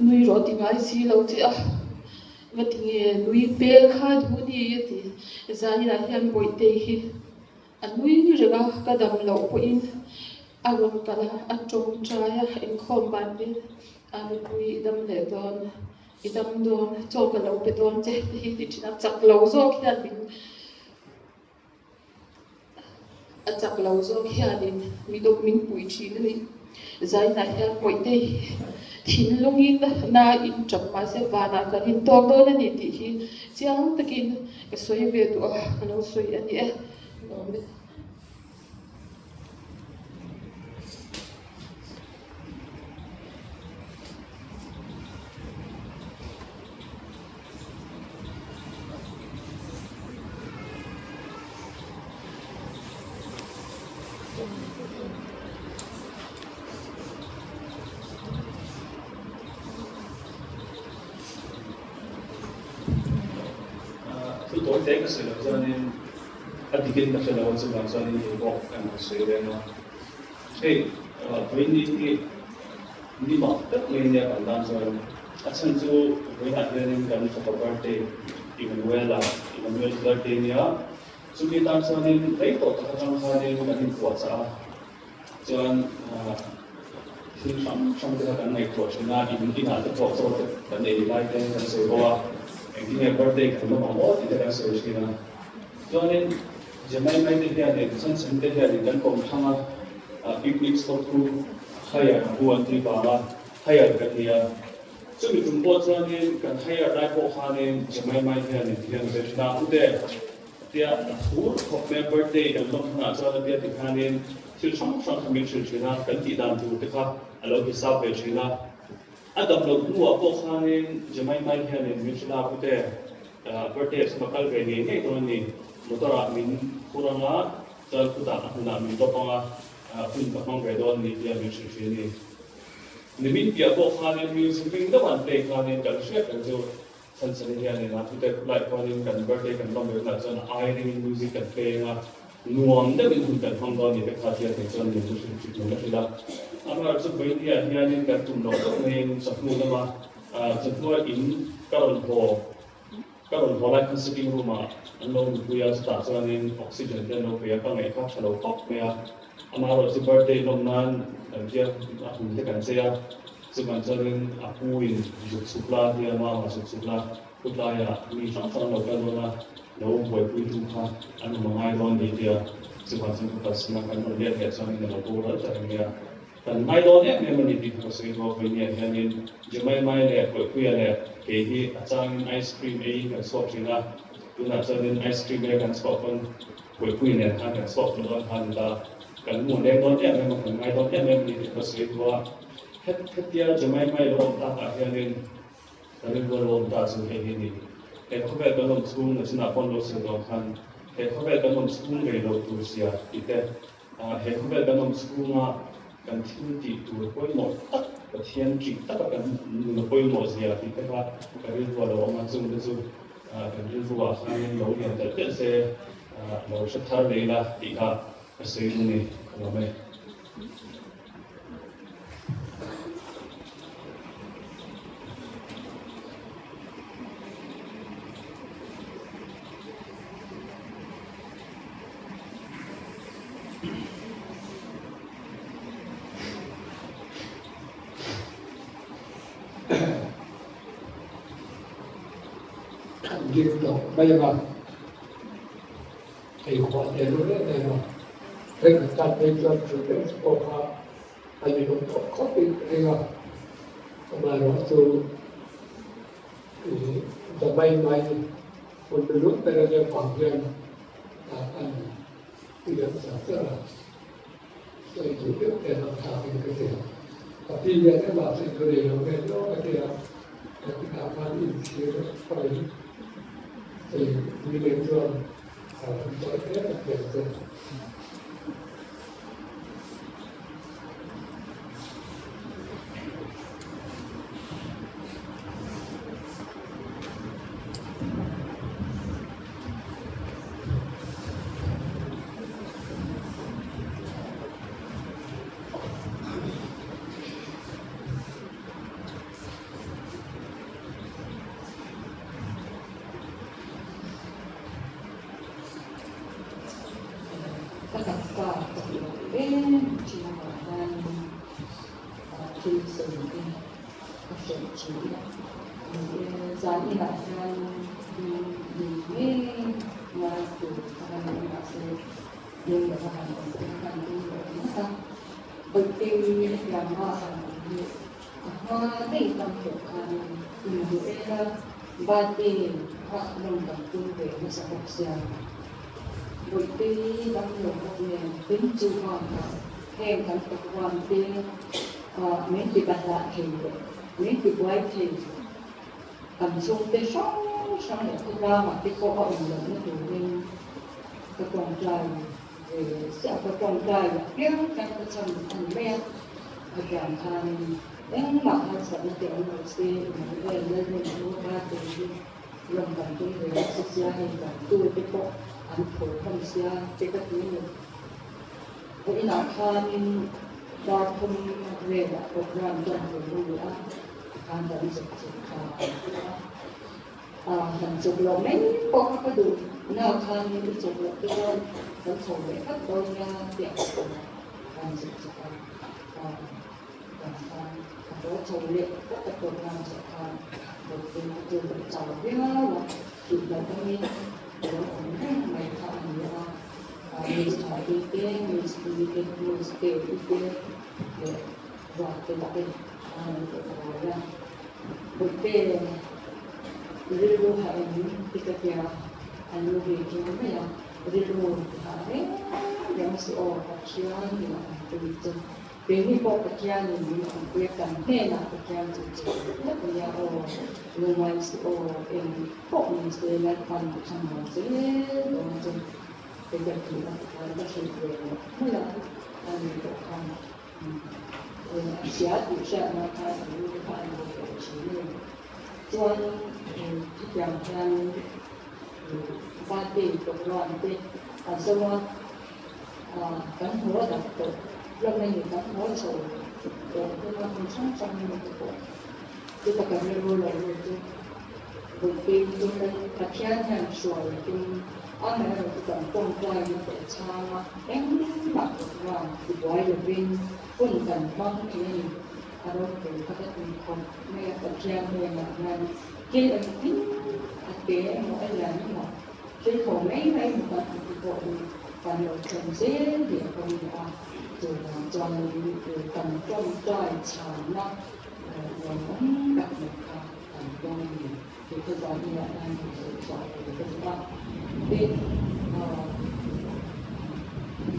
nui rawh ti ngai si lo che a, nga ti nge nui pel kha duh ni a ti. Zaninah hian Bawihtei hi a nui reng a, ka dam loh pawhin a rawn kal a, a tawngtai a, inkhawm ban te a nupui i dam leh dawn. I dam dawn, chaw ka lo pe dawn che te hi ti thin a, chak lo zawk hian min a chak lo zawk hianin mi dawp min pui thin a ni. Zainah hian pawihte hi thinlungin na in tap mahse vanah kan intawk dawn a ni tih hi chiang takin ka sawi ve duh a, ka lo sawi a ni e. Lawm e. Thu tawi te ka sawi loh chuanin a dikin ka hre lo a chuvang chuanin kei pawh ka lo sawi reng a. Hei vawiin hi ni mak tak mai nia kan tan chuan a chhan chu vawiinah hianin kan fapa birthday Emmanuel-a Emmanuel birthday nia chumi tan chuanin rei tawh tak atang khanin kan inpuahchah a chuan thil hrang hrang te kha kan ngaihtuah thin a in inah te pawh chaw te kan ei lai te kan sawi bawk a engtin nge birthday kan lawm ang aw tih te kan sawi thin a chuanin Jemai mai te hianin Chhanchhan te hianin kan kawm thlang a, picnic spot khu hire hu an tih vanga hire kan ni a. Chumi tum pawh chuanin kan hire lai pawh khanin Jemai mai hianin ti hian a sawi thin a, Ute, tia a thur khawp mai a birthday kan lawm hunah chuan a tia ti khanin thil hrang hrang kha min hrilh thin a, kan tih dan tur te kha a lo hisap ve thin a. A dam loh hnuah pawh khanin Jemai mai hianin min hrilh a, Ute, Birthday chu ka kal ve ngei ngei dawn a ni. Motor ah min phur ang a, chuan khutah a hmunah min drop ang a, hun ka hmang ve dawn a ni tia min hrilh thin a ni. Nimin piah pawh khanin music ring deuh an play khanin kan hriat reng chu Chhanchhani hianin a thute lai khuanin kan birthday kan lawm ve hunah chuan a ai ringin music kan play ang a, nuam deuhin hun kan hmang dawn a ni te kha tia thei chuan min hrilh thin min la hrilh a. Amaherawhchu vawinia hianin kan tum loh deuh maiin chawhnu lama chawhnu in ka rawn haw Ka rawn haw lai khan sitting room ah an lo nupui a, chutah chuanin oxygen te an lo pe a, ka ngaih kha tha lo khawp mai a. Amaherawh chu birthday lawm nan kan tia a hmun te kan chei a, chuvang chuanin a pu in zuk chhuk la tia mama zuk chhuk la khutlaiah mi hrang hrang an lo kal dawn a, lo buaipui tu kha an awm a ngai dawn ni tia chuvang chuan ka kalsan a, kan rawn let leh chuanin a lo boral ta reng mai a. Kan ngai dawn em em a ni tih ka sawi duh a, vawinia hianin Jemima leh Bawihpuia leh kei hi a changin ice cream eiin kan chhuak thin a, tunah chuanin ice cream ei kan chhuah pawn Bawihpuia nen khan kan chhuak tawh dawn kha a ni ta. Kan mu leng dawn em em a, kan ngai dawn em em a ni tih ka sawi duh a, hetia Jemima lo awm takah hianin Ka rilru a lo awm ta chu hei hi a ni. He khawvel kan awm chhung na chinah pawn lo sawi dawn khan he khawvel kan awm chhung rei loh tur zia tih te, he khawvel kan awm chhunga kan thil tih tur pawimawh tak, Pathian ṭih taka kan nun a pawimawh zia tih te kha ka rilru a lo awm a, chung te chu kan rilruah khanin lo lian telh telh se, lo hre thar leh ila tih kha ka sawi duh a ni. Ka lawm e. Ding tawh mai anga thei khuah te lu em em a, thenkhat tan phei chuan chu deuh chu pawh kha a ni awm tawh khawp in ka ring a, amaherawhchu ih za mai mai hun lulut ber a nia vang hian an ti deuh char char a, sawi duh deuh te an awm thlakin ka hria. Ka pi hian engmah sawi thu nei lo nge ni aw ka ti a, ka ti tah khan inchhir pahin sawi pui leh chuan a rawn sawi hle tak vel che. Ka taksa ka tih loh em thin avang hianin thil sawi te ka hrilh thin a. Ni e, zan inah hian ding ding ngei ngai tur ka va ni a, mahse ding lova han awm te kha kan tum loh ringawt a. Bawihte hetiang a han awm hi a hma daih tam tawh khanin Immanuela birthday kha lawm kan tum ve nasa bawk sia. Bawihte dam lo bawk nen tin chu bakah heng kan pakhuan te min ti bahlah thei leh min ti buai thei kan chhungte hrang hrang leh khawtlangah te pawh a awm lohna turin ka tawngtai ve chiah ka tawngtai loh piang hian ka chhan a ni mai a, khatiang khanin engmah harsatna te awm lo se Emmanuel Lalnunhlu birthday hi lawm kan tum ve nasa sia hei kan tu te pawh an phur hlawm sia te ka ti a ni. Vawiinah khanin dar thum velah program tan tur a ni a, tikhan kan zuk chuk tha an ti a. Ah, han chuk loh mai pawh kha ka duh na khanin i chuk loh te chuan kan chho leh vat dawn nia tih a sawi a, kan zuk chuk a. Ah, kan khan a haw chho leh vat a program zawh khan Bawkte kha chu ka chau viau a, tih loh angin ka lo awm reng mai kha a ni a. Miss Thahte te, Miss Pi te, Miss Te i te leh Ruatte te an lo tawh ruai a. Bawihte rilru hah em ti ka tia an lo ve kher mai a, rilru hah reng reng suh aw Pathian in a awmpui chu. Keini pawh Pathianin min awmpui a, kan hnenah Pathian chu che tlat a nia aw, lungngai suh aw, eng pawh ni se Lalpan a thlamuan zel dawn chu. Kei ka ti a, tikhan ka hrilh ve mawlh mawlh a, a ni pawh khan a hria tih hriatna khan a lu te kha a lo ve thin a ni. Chuan hetiang hian birthday program te a zo a, kan haw dak tawh hlawm a ni, kan haw chho tawh hlawm a, hmun hrang hrang mi te pawh chuta kan rilru lo lut chu Vawiin chu Pathian hian hruai a tum amaherawhchu kan tawngtaina teh chhang a, engmah ruang tibuai lovin hun kan hmang thei a ni. A ropui kha ka ti khawp mai a, Pathian hnenah hian thil engtin a te emaw a lian emaw thil thaw mai mai emaw kan han ti pawh hi kan lo thlen zel hi a pawimawh a, chuvang chuanin kan tawngtai chhanna lawmawm tak mai kha kan dawng a ni tih kha zan inah hian han sawi chhuah ve ka duh a. Tin,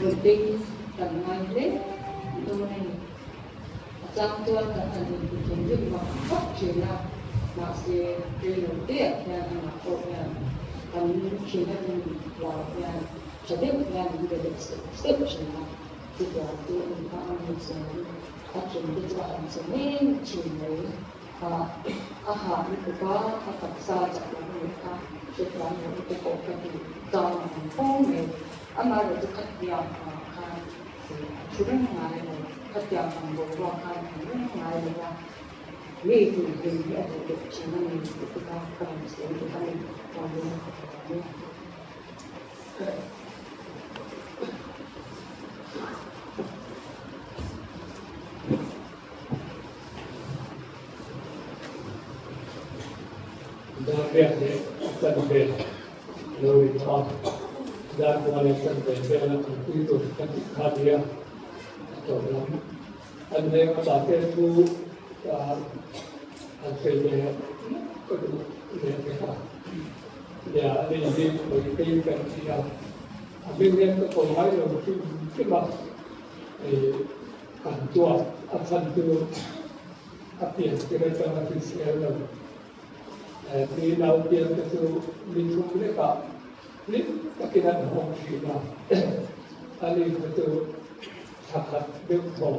Vawiin kan ngai hle dawn a ni. A chang chuan kan han inti thinrim vak vak thin a, mahse reilo teah hian amah pawh hian kan thin a rin hlau hian tha deuh hian min be leh seuh seuh thin a, chutiang chu a ni kha a ni chuan a thin te chu a han che mek thin mai. A hah lutuk a, a taksa chak lo lutuk kha hrethiam lo lutuk pawh ka ti chang ang fo mai. Amaherawh chu khatiang angah khan a thu reng ngai lo, khatiang ang boruak khan a awm reng ngai lo a, mi tih hlim hi a duh deuh thin a ni tih te kha ka rawn sawi duh a ni. Chuanin ka lawm e. Dar riat leh chan ve lo ri tawh a, dar kua leh chan ve vel a kalpui tur ka tih kha nia a tawp lam. An veng a bate chu an sawi ve ka duh leh vek a, nia a ni hi Mawitei kan ti a, a hming hian ka ko ngai lo hrim hrim a, Kan tuah a chhan chu a pian tir atanga hrisel lo. Mi nau pian te chu ni thum lekah hlim takin an hawng thin a, ani kha chu thla khat deuh thaw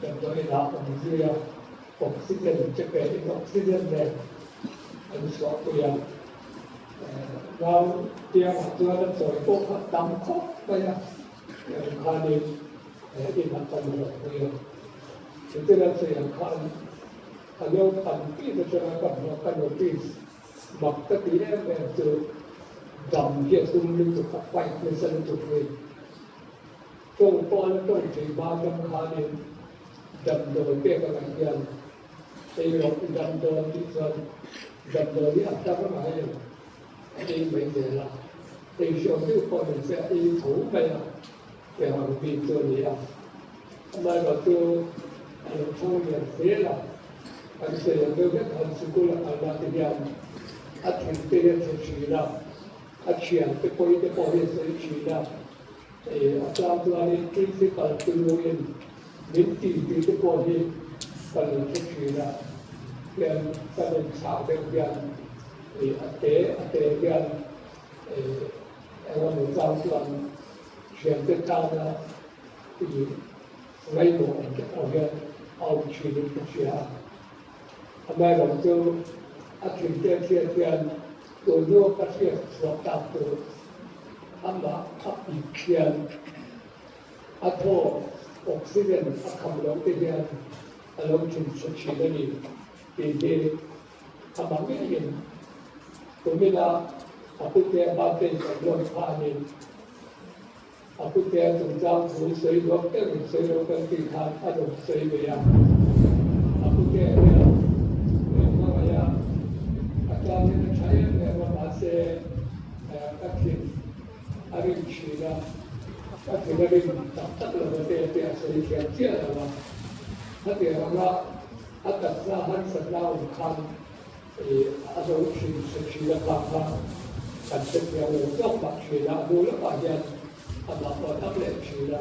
damdawiin ah awm zui a, oxygen te pe in oxygen nen an chhuahpui a. Nau piangah chuan a chawi pawh kha tam khawp mai a. Heng khanin he inah kan rawn pui a, chutin a chei ang khan a lo pan tih atanga ka hmuh a, ka notice mak ka ti em em chu dam hi a tum lutuk a, fight nasa lutuk hi. Tawng pawh a la tawng thei hma atang khanin damdawi pek a ngaih hian. Ei rawh i dam dawn tih chuan damdawi hi a tar ngai lo, a ei mai zel a. Ei hriau deuh pawh ni se a ei tho mai a, tiang ang bik chu a ni a. Amaherawhchu a lo chhang lian zel a, kan sawi ang deuh vek khan sikul a kalna te hian a thinte hi a chhe thin a, a thiante pawi te pawh hi a sawi thin a. A tlang chuanin principal tuluin min ti tih te pawh hi ka lo hre thin a, hian ka rawn chhah deuh hian a te a te hian engemaw chang chuan thiante tana ngaihmawh ang te pawh hian a awm thinin ka hria a. Amaherawhchu a thinte a hriat hian tun hnu ka hriat chhuah tak chu Amah a pik hian a thaw oxygen a kham lo te hian a lo thin chhe thin a ni tih hi amah ngeiin kumina a putea birthday kan lawm khanin a putea chungchang thu sawi duak deuhin sawi lo kan tih khan a rawn sawi ve a. A putea hian hmangaih a, a tangin a tha em em a mahse Ka thin a rim thin a, ka thin a rim tak tak lo a te te a sawi thiam chiah lo a. Khatiang anga a taksa harsatna awm khan a lo thin chhe thin a kha kha kan hre thiam lo zawk mah thin a, a hnu lamah hian amah pawh a dam leh thin a,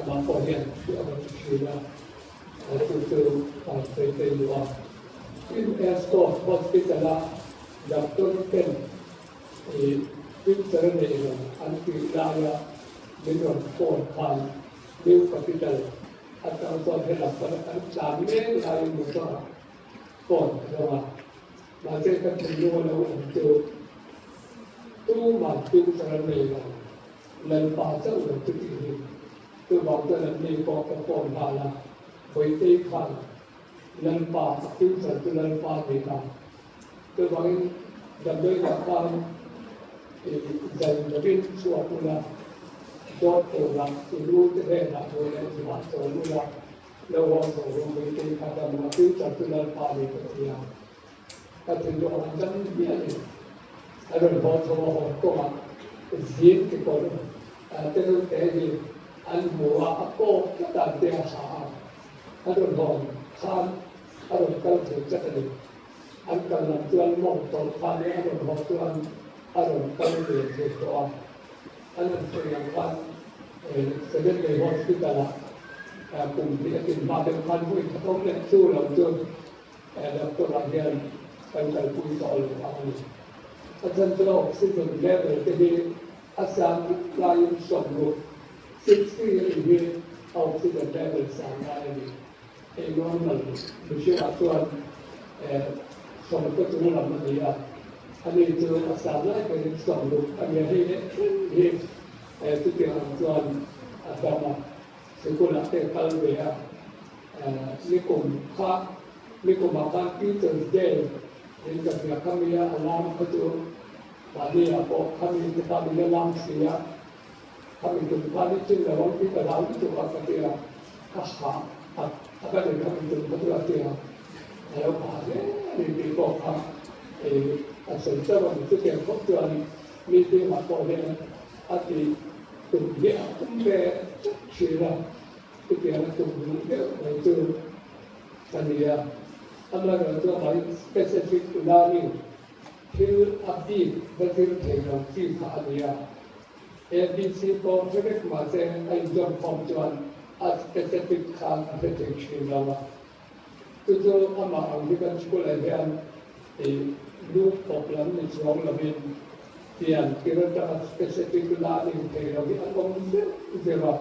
amah pawh hian thu a rawn ti thin a, chu chu a sawi thei lo a. Tin, Escort Hospital-a Doctor ten i picture a nei lo an tih laia min rawn phone khan New Capital atang chuan helam pana kan tlan mek laiin motor ah phone ka dawng a, mahse ka thinlung a lo awm chu tumah picture a nei lo, Lalpa chauh lo chu tih hi. Chuvang chuan an ni pawh ka phone nghal a, Bawihtei khan Lalpa a future chu Lalpa ni ta. Chuvangin damdawiinah khan i zai lovin chhuak ula, dawt tura i lu te hnenah hmuh leh zuah chawl ula, lo haw chho ru Meitei kha dam la future chu Lalpa ni ka ti a. Ka thinlung a dam miah in a rawn haw chho a hawn kawngah zing kekawr te reuh te hi an hmu a, a kawk tlat a an te a ha a, a rawn hawn khan a rawn kal thei tlat a ni. An kal lam chuan mawng tawlh khan leh a rawn haw chuan a rawn kal ve thei tawh a. An han sawi ang khan Seventh-day Hospital-ah kum hnih a tin hma deuh khan vawi khat awm leh chu lo chu doctor-ah hian kan kalpui tawh lo ang a ni. A chhan chu oxygen level te hi a sang laiin 60, 60 a nih hi a oxygen level sang lai a ni. Hei normal mihringah chuan sawmkaw chung lam a ni a, ani chu a san lai berin sawmruk a nia hei leh thleng hi chutiang ang chuan a dam a, sikulah te a kal ve a, nikum kha nikumah khan Teachers Day in ka hria khami a alarm kha chu mahni ah pawh khami te kha min la lam si a. Khami tum khan i chin lo ang tih ka hlau lutuk a ka ti a, ka hah a a ka ni khami tum kha chu a ti a, a lo hah hle a ni tih pawh kha a sawi chauh a ni. Chutiang khawp chuan meeting ah pawh hian a ti tum hi a tum ve tlat thin a, chutiang a tum duh deuh mai chu a ni a. Amaherawhchu amah hi specific learning thil a bik va zir thei lo chi kha a ni a. ABC pawh hre vek mahse a inzawm khawm chuan a specific khan a hre thei thin lo a. Chu chu amah ang hi kan school ah hian ih lu kawp lam ni chuang lovin pian tir atanga specific learning thei lo hi an awm zeuh zeuh a.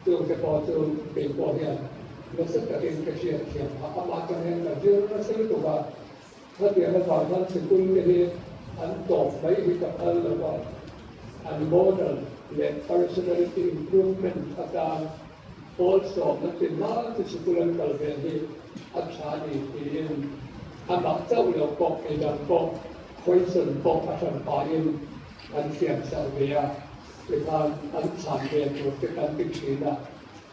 Chung te pawh chu kei pawh hian nasa takin ka hriat thiam phah. Amah atang hian ka zir nasa lutuk a. Khatiang avang khan sikul te hi an tawp mai hi ka phal lo a, an moral leh personality improvement atan pawl sawmna ti hma chu sikul an kal ve hi a tha a ni tiin amah chauh lo pawh midang pawh question pawh a hran pahin an siam sak ve a, tikhan an chhan ve tur te kan ti thin a,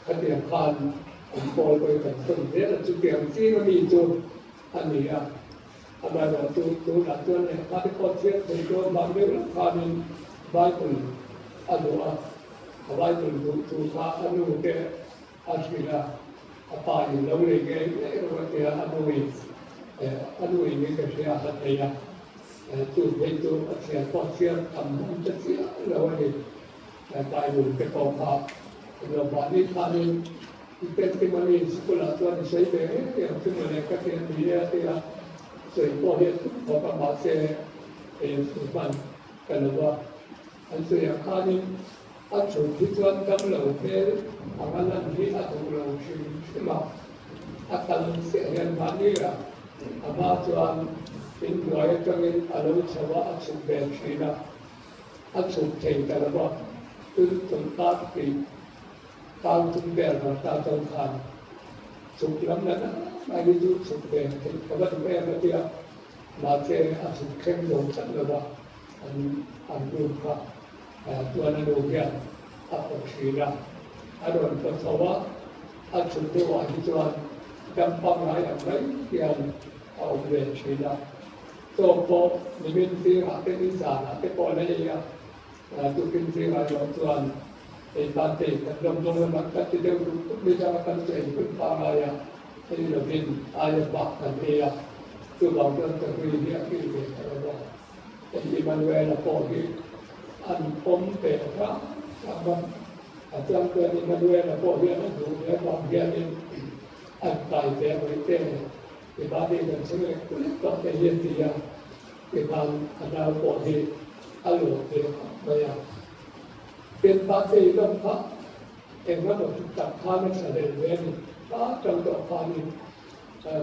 khatiang khan an pawl pawhin kan sawn zel a, chutiang zing ami chu. a ni a. Amaherawhchu tunah chuan lehkha te pawh chhiat thei dawn vang deuh lawk khanin Bible a duh a, a Bible duh thu kha a nu te a hrilh a, a pa in lo lei ngei ngei rawh a ti a, a nu in a nu in i ka hria a han ei a, chu phei chu a chhiar pawh chhiar tam hman ta chiah lo a ni. Bible te pawh kha lo mahni khanin i testimony school ah chuan i sawi ve ngei ang chu mawle ka ti a ni e a ti a, sawi pawh hi a tum khawp a mahse eng sawi hman ka lo a, an sawi ang khanin a chhun hi chuan damlo hmel anga lan hi a duh lo hrim hrim a, a kal chiah hian mahni ah a hma chuan inhnuai atangin a lo chho a, a chhuk ve thin a. A chhuk thei ta lo va, tun chawlhkar tih kal tum vel vang ta chuan khan chhuk lam la nasa mai hi chu chhuk ve theih ka va duh em a tia, mahse a chhuk thleng lo tlat lo va, an an room kha chuan a nu hian a pawt thin a, a rawn pawt chho a, a chhuk deuhah hi chuan dam pangngai ang mai hian a awm ve thin a. Chaw pawh nimin zingah te ni zanah te pawh la ei a, tukin zingah erawh chuan ei tan te kan lawm dawn lamah kan ti deuh dup dup ni danga kan chu ei hun pangngai a, ei lovin aia bak kan ei a, chuvang chuan ka hlui hi a kil ve ta lo a, hei Emmanuel-a pawh hi an pawm ve hrang hrang a, a chang chuan Emmanuel-a pawh hian a duh ve avang hianin an kai ve mai te. Keimahni kan chhung lek lek tawh te hi an ti a, tikhan a nau pawh hi a lawm ve khawp mai a. Penpa te i lawm kha eng emaw chu tak khan a tha hlel ve a ni. Hma atang tawh khanin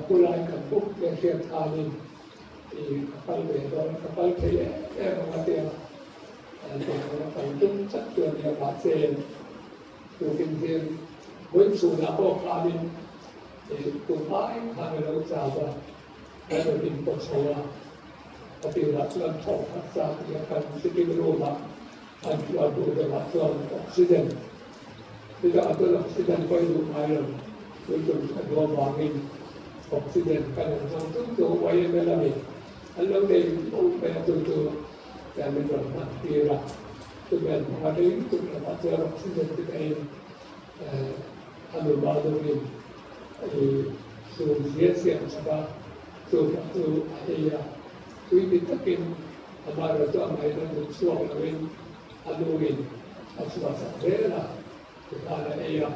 khulai kan buk te hriat khanin i ka kal ve dawn, ka kal thei em em ang a tia tikhan a kal tum chat chu a nia mahse tukin hian vawichhunah pawh khanin Tumai khan a lo chau a, kan rawn inpawt chho a, a tirah chuan thawk khat sa tih a kan sitting room ah an hruai hnu deuhah chuan oxygen chutah chuan oxygen pawh i duh ngai lo, tun tum a duh avangin oxygen kan han zawng chu chu YML a ni, an lo nei fo mai a chu chu min rawn hman tir a, chumi an hmang a rei lutuk lamah chuan oxygen chu ka en. A nu ba deuhin i sum zia siam chak a, chu pawh chu a ei a. Tui ti takin amaherawh chu a ngaihna duh chhuak loin a nuin a chhuah chak zel a, tikhan a ei a.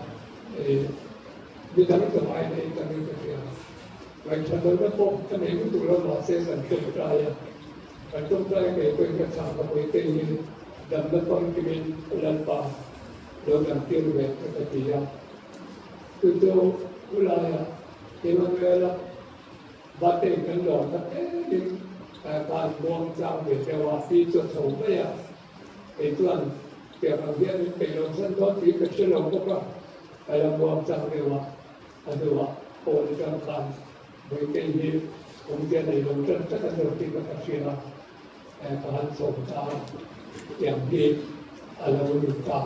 Mi dang zawng aiin a ei tamin ka hria. Ngaihṭhat lohna pawh ka nei lutuk lo mahse kan tawngtai a, kan tawngtai a kei pawhin ka chhang ka hawi te hi damna famkimin Lalpa Lo kan tir ve te ka ti a, chu chu khulaia Emmanuel-a birthday kan lawm kha tlemin khan muang chang ve deuh a, pi chu a chho mai a, kei chuan tiang ang hian min peih lo chhan dawn tih ka hre lo bawk a, ka la muang chang deuh a, a hnuah phone atang khan Bawihtei hi awmzia nei lo tan tak a zawk tih kha ka hria a. Ka han sawm ta a, tiang hi a lo ni ta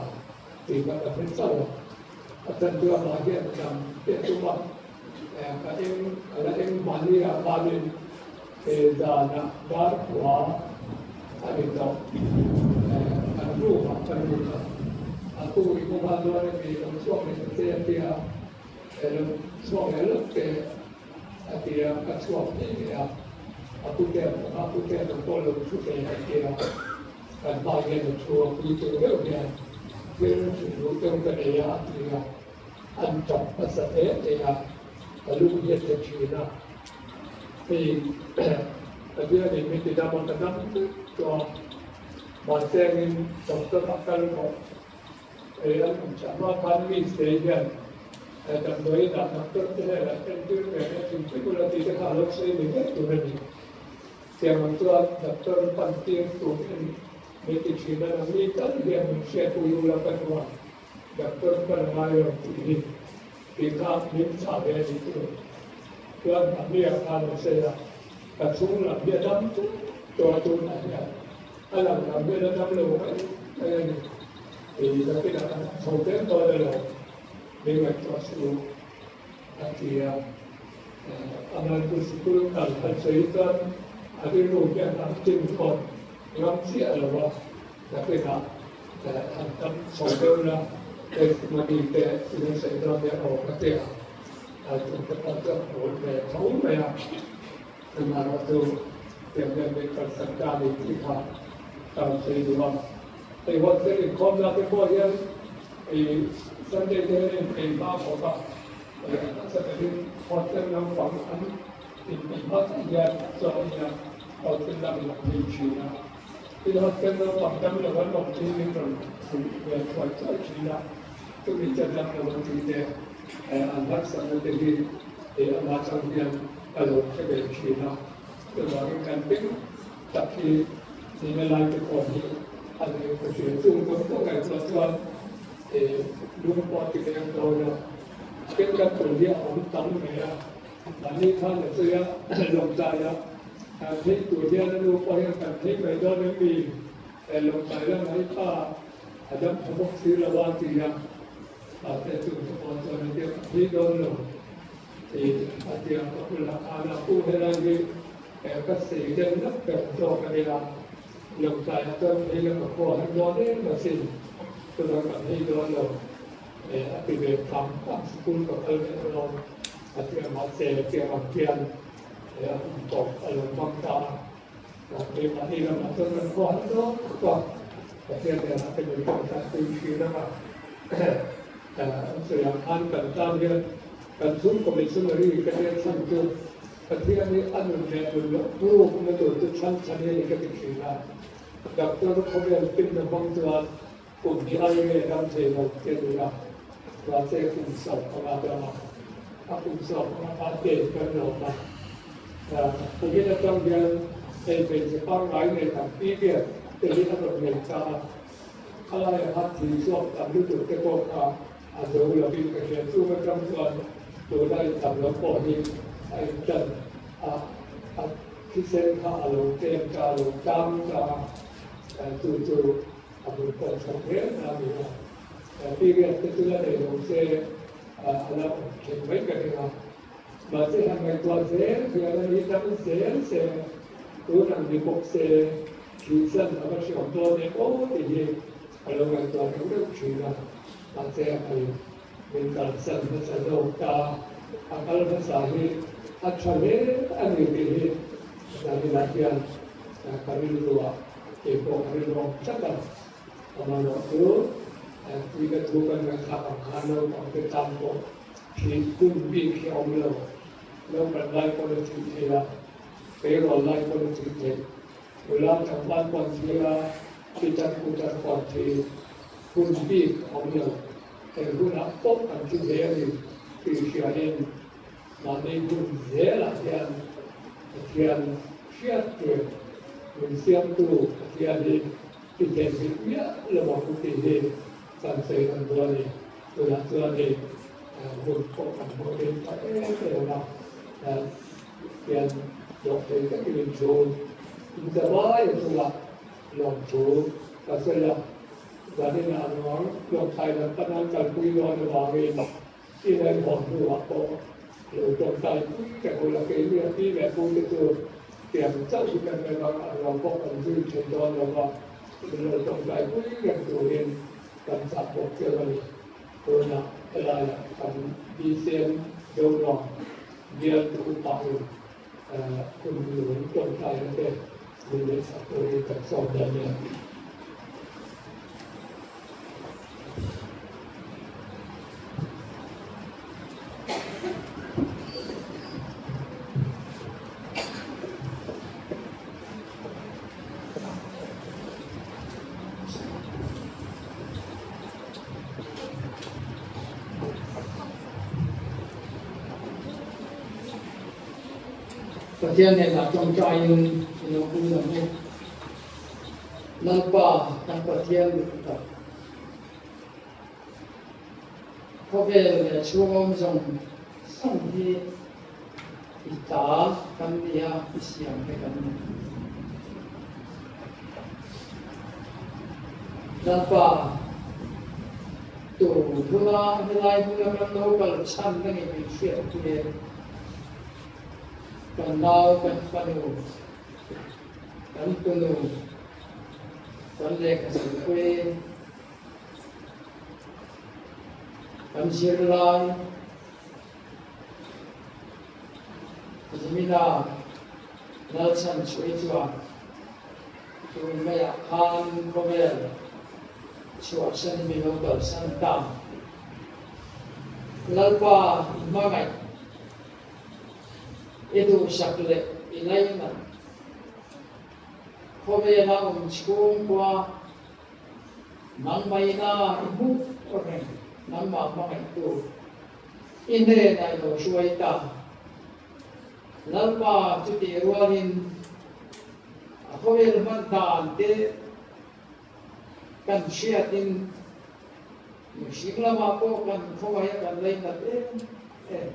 tih kha ka hre chauh a. A chan chu amah hian dam te a tum a, ka eng a la eng mahni ah khanin he zanah dar khua a ni tawh. Kan room ah ka lut a, a tu i hmu nghal dawn emi lo chhuak leh ta che a tia, lo chhuak leh lawk te. A ti a, ka chhuak ngei ngei a, a pute a hmu a, pute a pawh lo thu ve a ti a, kan hma hian a thu a, puitu deuh hian thil hrilh duh deuh ka nei a a ti a, an tap hmasa hle hle a, ka lung hi a che thin a, hei Pathianin min ti dam a, ka dam vek tawh a, mahse angin doctor ah kal rawh. Hei an awm chah hma khan mi te hian damdawiin ah doctor te hnenah entir ve leh thing thing ula tih te kha a lo sawi ni vek tur a ni. Tiang ang chuan doctor pan tir tur in min ti thin a, nangni tal hian min hriatpui ula ka hnuah doctor pan a ngai lo tih hi tih kha min chah ve a ni tur. Chuan mahni ah khan an sawi a, ka chhung lam hi a dam tlat tawh a tunah hian a lang lam hian a dam lo mai mai a ni. Kei zakinah ka han chho zel dawn elo, min ngaihtuah suh a ti a. Amah chu sikul kal kha sawi chuan a rilru hian an tin khawp ram chiah lo a, nakinah han tam chho deuh la testimony te in a sawi dawn nia aw ka ti a, a chungte pawh chu a hmul ve tho mai a, amaherawh chu tiang hian min kalsan ta a ni tih kha ka rawn sawi duh a. Hei huat zel inkhawmna te pawh hian Sunday te hian a inpeih hma khawp a. Nasa takin hotel naupang an inpeih hma chiah hian chaw ina hotel lamin a phei thin a. Tin, hotel naupang dam lo an awm hi min rawn hrilh ve thuai thuai thin a, chumi chet dam lo an tih te, an harsatna te hi amah chang hian ka lo hre ve thin a. Chuvangin kan beng tak hi nihna lai te pawh hi a ni ka hria. Chung zawng zawng ngaihtuah chuan lung pawh a ti leng dawn a. Ken kan tur hi a awm tam mai a, mahni khan a sawi a, lawngtlai a phei tur hian a nu pawh hian kan phei mai dawn em mi? Lawngtlai lamah hi pa a dam tha bawk si lo a ti a, mahse chung te pawh chuan a tia ka phei dawn lo tih a ti a, ka bulah khan a pu helai hi ka sei deuh nap ber zawk a nia, lawngtlai ah chuan phei la ka khaw han dawn em asin, chuvang ka phei dawn lo. A ti ve tham tham school ka kal leh dawn a ti a mahse tiang ang hian a hun tawp a lo hmang ta a, keimahni lamah chuan kan khua han dawn khawp a, Pathian hnenah te min rawn tanpui thin ang a, an sawi ang khan kan tan hian kan chhungkaw missionary ka nia chhan chu Pathian hi a nun leh nun loh proof na tur chu chhan chhan hi a ni ka ti thin a, doctor khawvel finna hmang chuan Kum hi ai nge dam thei lo te a ni a, mahse kum 15 dam a, a kum 15 kha date kan lawm a, kumin atang hian hei hmeichhe pangngai nei tam period te hi a rawn nei ta a, khalaia kha thil chhuak tam lutuk te pawh kha a zo lovin ka hria, chung atang chuan tuna intam lo pawh hi a intan a, a thisen kha a lo tlem ta, a lo tlang ta a, chu chu. A bul pawh chho hle a ni a, period te chu la nei lo se a la awm then mai ka ring a. Mahse han ngaihtuah zel hian a ni dang zel se, tun ang ni bawk se thihsan a va hriam dawn em aw tih hi a lo ngaihtuah deuh deuh thin a. Mahse hei min kalsan hmasa zawk ta, a kal hmasa hi a tha hle a ni tih hi zaninah hian ka rilruah Kei pawh ka rinawm tlat a, amaherawh chu tui ka thu kan ngaihthlak ang khan naupang te tan pawh thih hun bik hi a awm lo. Naupan lai pawn a thih theih a, tleirawl lai pawn a thih theih, nula tlangval pawn thi a, pitar putar pawn thi hun bik a awm lo. Eng hunah pawh kan thi thei a ni tih hriain Mahni hun zelah hian Pathian hriat tur min siamtu Pathian hi i theihnghilh miah lo ang tih hi kan sawi kan duh a ni. Tunah chuan hei hun pawh kan hmang rin ta em em a, Pathian dawhthei takin in thu in zavai a chungah lawmthu ka sawi a, zaninah ruang lawmthlai lam panan kalpui dawn avangin I ngaihmawh hnuah pawh lo tawngtai pui reng ula, keini a pi leh pu te chu tiang chauh hi kan ngaih vang a ruang pawh kan zui thei dawn lo va, min lo tawngtai pui reng turin kan chah bawk cheu a ni. Tunah helaiah kan BCM Zonuam bialtu upain hun lung tawngtaina te min neihsak turin kan sawm dawn nia. Pathian hnenah tawngtaiin i lo kul ang u. Lalpa kan Pathian dik tak, khawvel leh chhung awm zawng zawng hi i ta kan ni a, i siam te kan ni. Lalpa, tu huna helai hmuna kan lo kal chhan na nge min hriat pui e? Kan nau, kan fanu, kan tunu, kan lehkha zirpui, kan zirlai, Zimina Lalchhan chhui chuan tun maiah khan khawvel chhuahsan min lo kalsan ta. Lalpa i hmangaih, i duhsak leh i lainat khawvela awm chhungkua nangmahina i hmuh reng nangmah hmangaihtu i hnenah i lo hruai ta. Lalpa chutih rualin a khawvel hman dan te kan hriatin mihring lamah pawh kan khawngaih a kan lainat em em.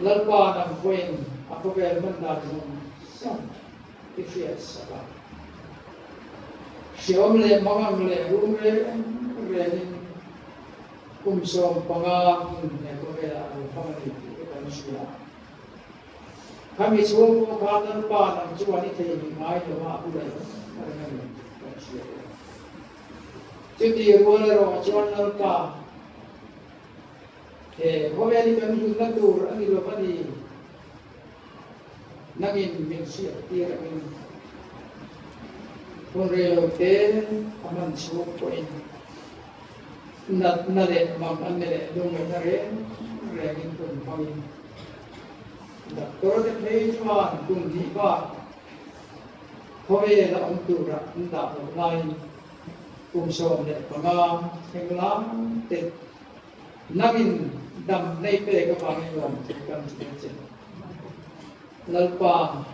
Lalpa nang pawhin a khawvel hman dan zawng zawng i hriat sak a. Hreawm leh mangang leh rum reng rengin Kum 15 hun he khawvelah a lo hmang a ni tih te kan hria. Khami chhung pawh khan Lalpa nang chuan i theihnghilh ngai lo a, a bulah i awm reng a ni tih kan hria bawk. Chuti rual erawh chuan Lalpa he khawvel hi kan hlutna tur a ni lo a ni. Nangin min hriat tir angin hun rei lo te a hman chhung pawhin Natna leh mang an ni leh lungngaihna reng rengin hun hmangin doctor te phei chuan kum hnih bak khawvel a awm tura an dah loh laiin kum 15 thleng lai te nangin dam nei pek avangin lawm thu kan hria che. Lalpa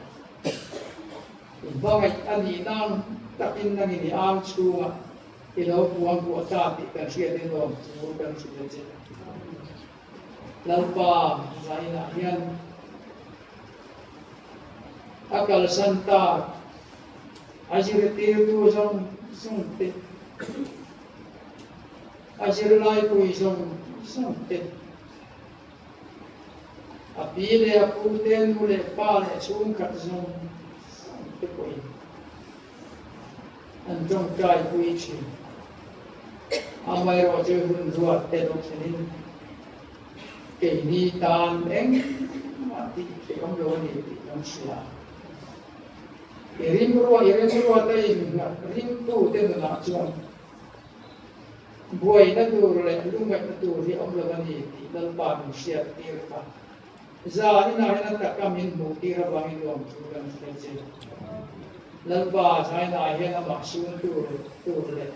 i hmangaih a nih nan takin nangin i ang chhungah I lo puang kuah ta tih kan hriat in lawm chu kan hrilh a che. Lalpa zainah hian a kalsan tak a zirtirtu zawng zawng te, a zirlaipui zawng zawng te, a pi leh a pu te, nu leh pa leh chhungkhat zawng zawng te pawhin An tawngtai pui thin. Amaherawh chu hun ruat te lo thlenin keini tan engmah tih theih awm lo a ni tih kan hria. I rimrua i remruat a innghat ringtute nunah chuan buaina tur leh lungngaihna tur hi awm lo a ni tih Lalpa min hriat tir kha. Zan inah hian a taka min hmuh tir avangin nuam thu kan hre che. Lalpa Zainah hian amah sun tur tur leh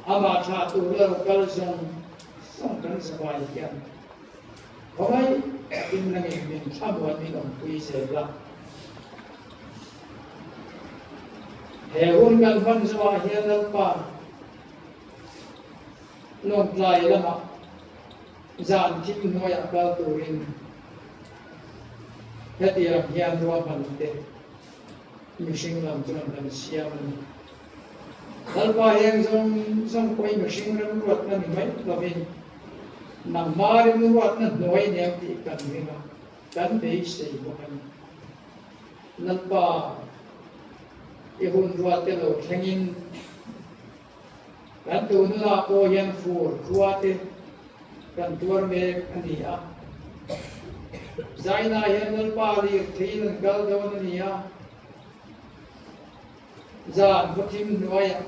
amah thlah tur lo kal zawng zawng kan zavai hian khawngaih takin nangin min thlamuan min awmpui zel la. He hun kan hman zawhah hian Lalpa Lawngtlai lamah Zan thim hnuaiah kal turin hetiang hian ruahman te mihring lam chuan kan siam a ni. Lalpa heng zawng zawng pawhin mihring remruatna ni mai lovin nangma remruatna hnuai nen tih kan ring a, kan beisei bawk a ni. Lalpa i hun ruatte lo thlengin Kan tununah pawh hian fur khua te kan tuar mek a ni a. Zainah hian Lalpa lirtheiin an kal dawn a ni a. Zan khawthim hnuaiah,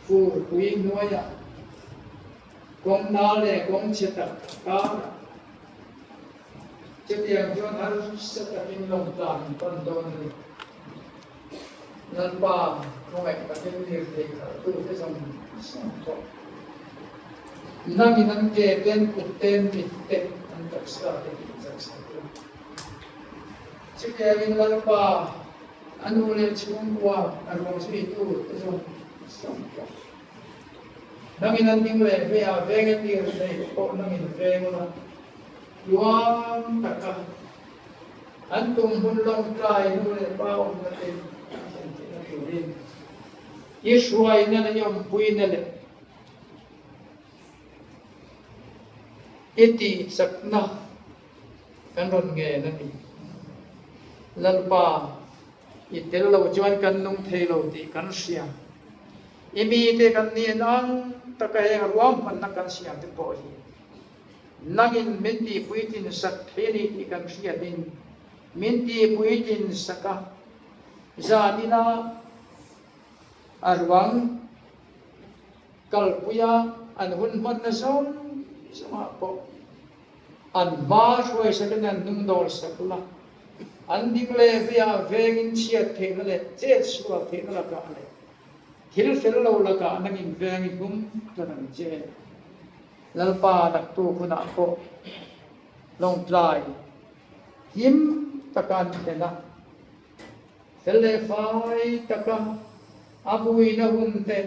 fur pui hnuaiah, kawng nal leh kawng chhe tak karah chutiang chuan harsa takin lawngtlan an pan dawn a ni. Lalpa khawngaih takin lirthei khalhtute zawng zawng pawh nangin an ke te, an kut te, an mit te, an taksa te tih chak sak u. Chutiangin Lalpa a nu leh chhungkua a ruang zuitu te zawng zawng pawh nangin an ding leh veiah veng a lirthei pawh nangin veng ula tluang taka An tum hun lawngtlai nu leh pa awmna te an thlen theihna turin i hruaina leh i awmpuina leh i tihchakna kan rawn ngen a ni. Lalpa, i tel lo chuan kan nung thei lo tih kan hria. I mite kan nih ang taka heng ruahmanna kan siam te pawh hi nangin min tihpuitlin sak thei a ni tih kan hriatin min tihpuitlin sak a. Zanina a ruang kalpuia an hun hmanna zawng zawngah pawh an hma hruaisakin an hnung dawl sak la, an ding leh veiah vengin chhiat theihna leh chet sual theihna lakah leh thil fel lo lakah nangin veng i hum tlat ang che. Lalpa naktuk hunah pawh Lawngtlai him taka an thlen a. Fel leh fai taka a vuina hun te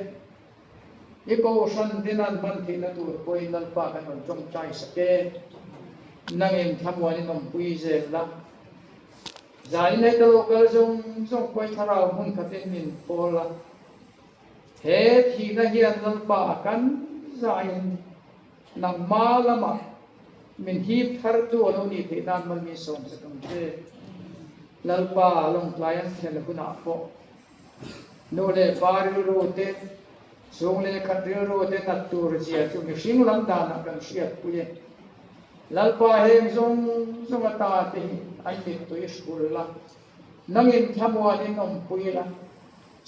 i kohhran ten an hman theihna tur pawhin Lalpa kan rawn tawngtai sak e. Nangin thlamuanin awmpui zel la. Zanin heta lo kal zawng zawng pawhin thlarau hmun khatin min pawl a. He thihna hian Lalpa a kan zaiin nangma lamah min hip thartu a lo nih theih nan mal min sawm sak ang che. Lalpa Lawngtlai an thlen hunah pawh nu leh pa rilru te, chhung leh khat rilru te nat tur zia chu mihring lam danah kan hriatpui e. Lalpa heng zawng zawng ata te hi an mittui hrul la, nangin thlamuanin awmpui la,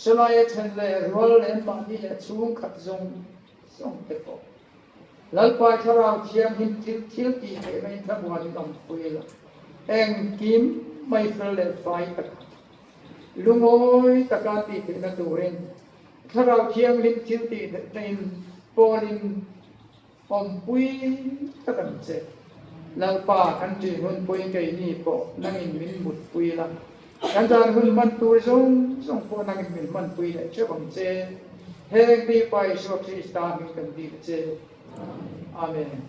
chulai a then leh rual leh mahni leh chhung khat zawng zawng te pawh Lalpa Thlarau Thianghlim thil thil tih theihna in thlamuan in awmpui la, engkim mai fel leh fai taka, lungawi taka tih theihna turin Thlarau Thianghlim thil tih theihna in pawlin awmpui tak ang che. Lalpa kan ṭih hun pawhin keini pawh nangin min mutpui la, kan dan hun hman tur zawng zawng pawh nangin min hmanpui leh ṭheuh ang che. Heng mi Pa Isua Krista hming kan dil che. Amen.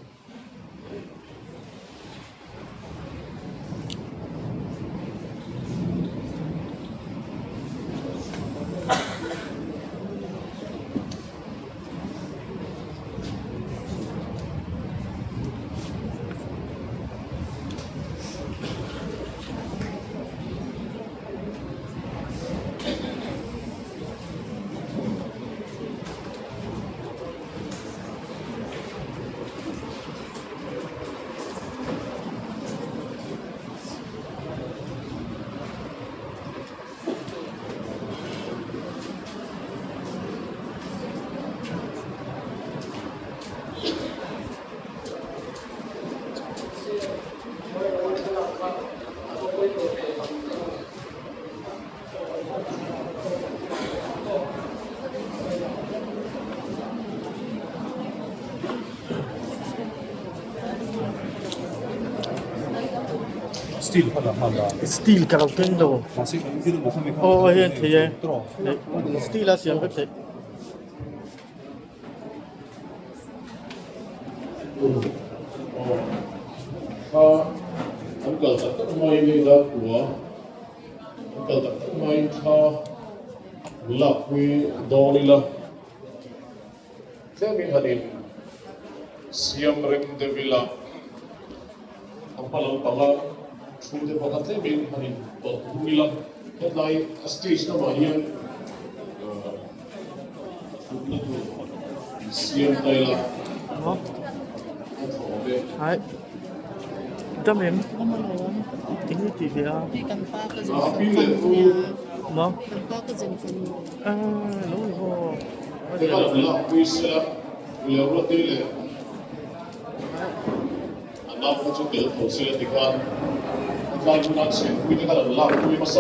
Steel kha dah hman dan. Steel ka lo keng lo. Aw hei an thei e. Steel a siam vek theih. Kha an kal tak tak maiin hei dar kua an kal tak tak maiin thla lakpui dawn ila tlemin han in siam rem deuh ila a hma lampanga thu te pawh kha tlemin han in tawlh hung ila hetlai a stage lamah hian thutna tur insiam ta ila a thaw awm e. Hai dam em eng nge tih ve a maw a lo ni maw A nau kha chu tel tho se a ti khan tlai hmunah chhengpui te kha lo lakpui hmasa.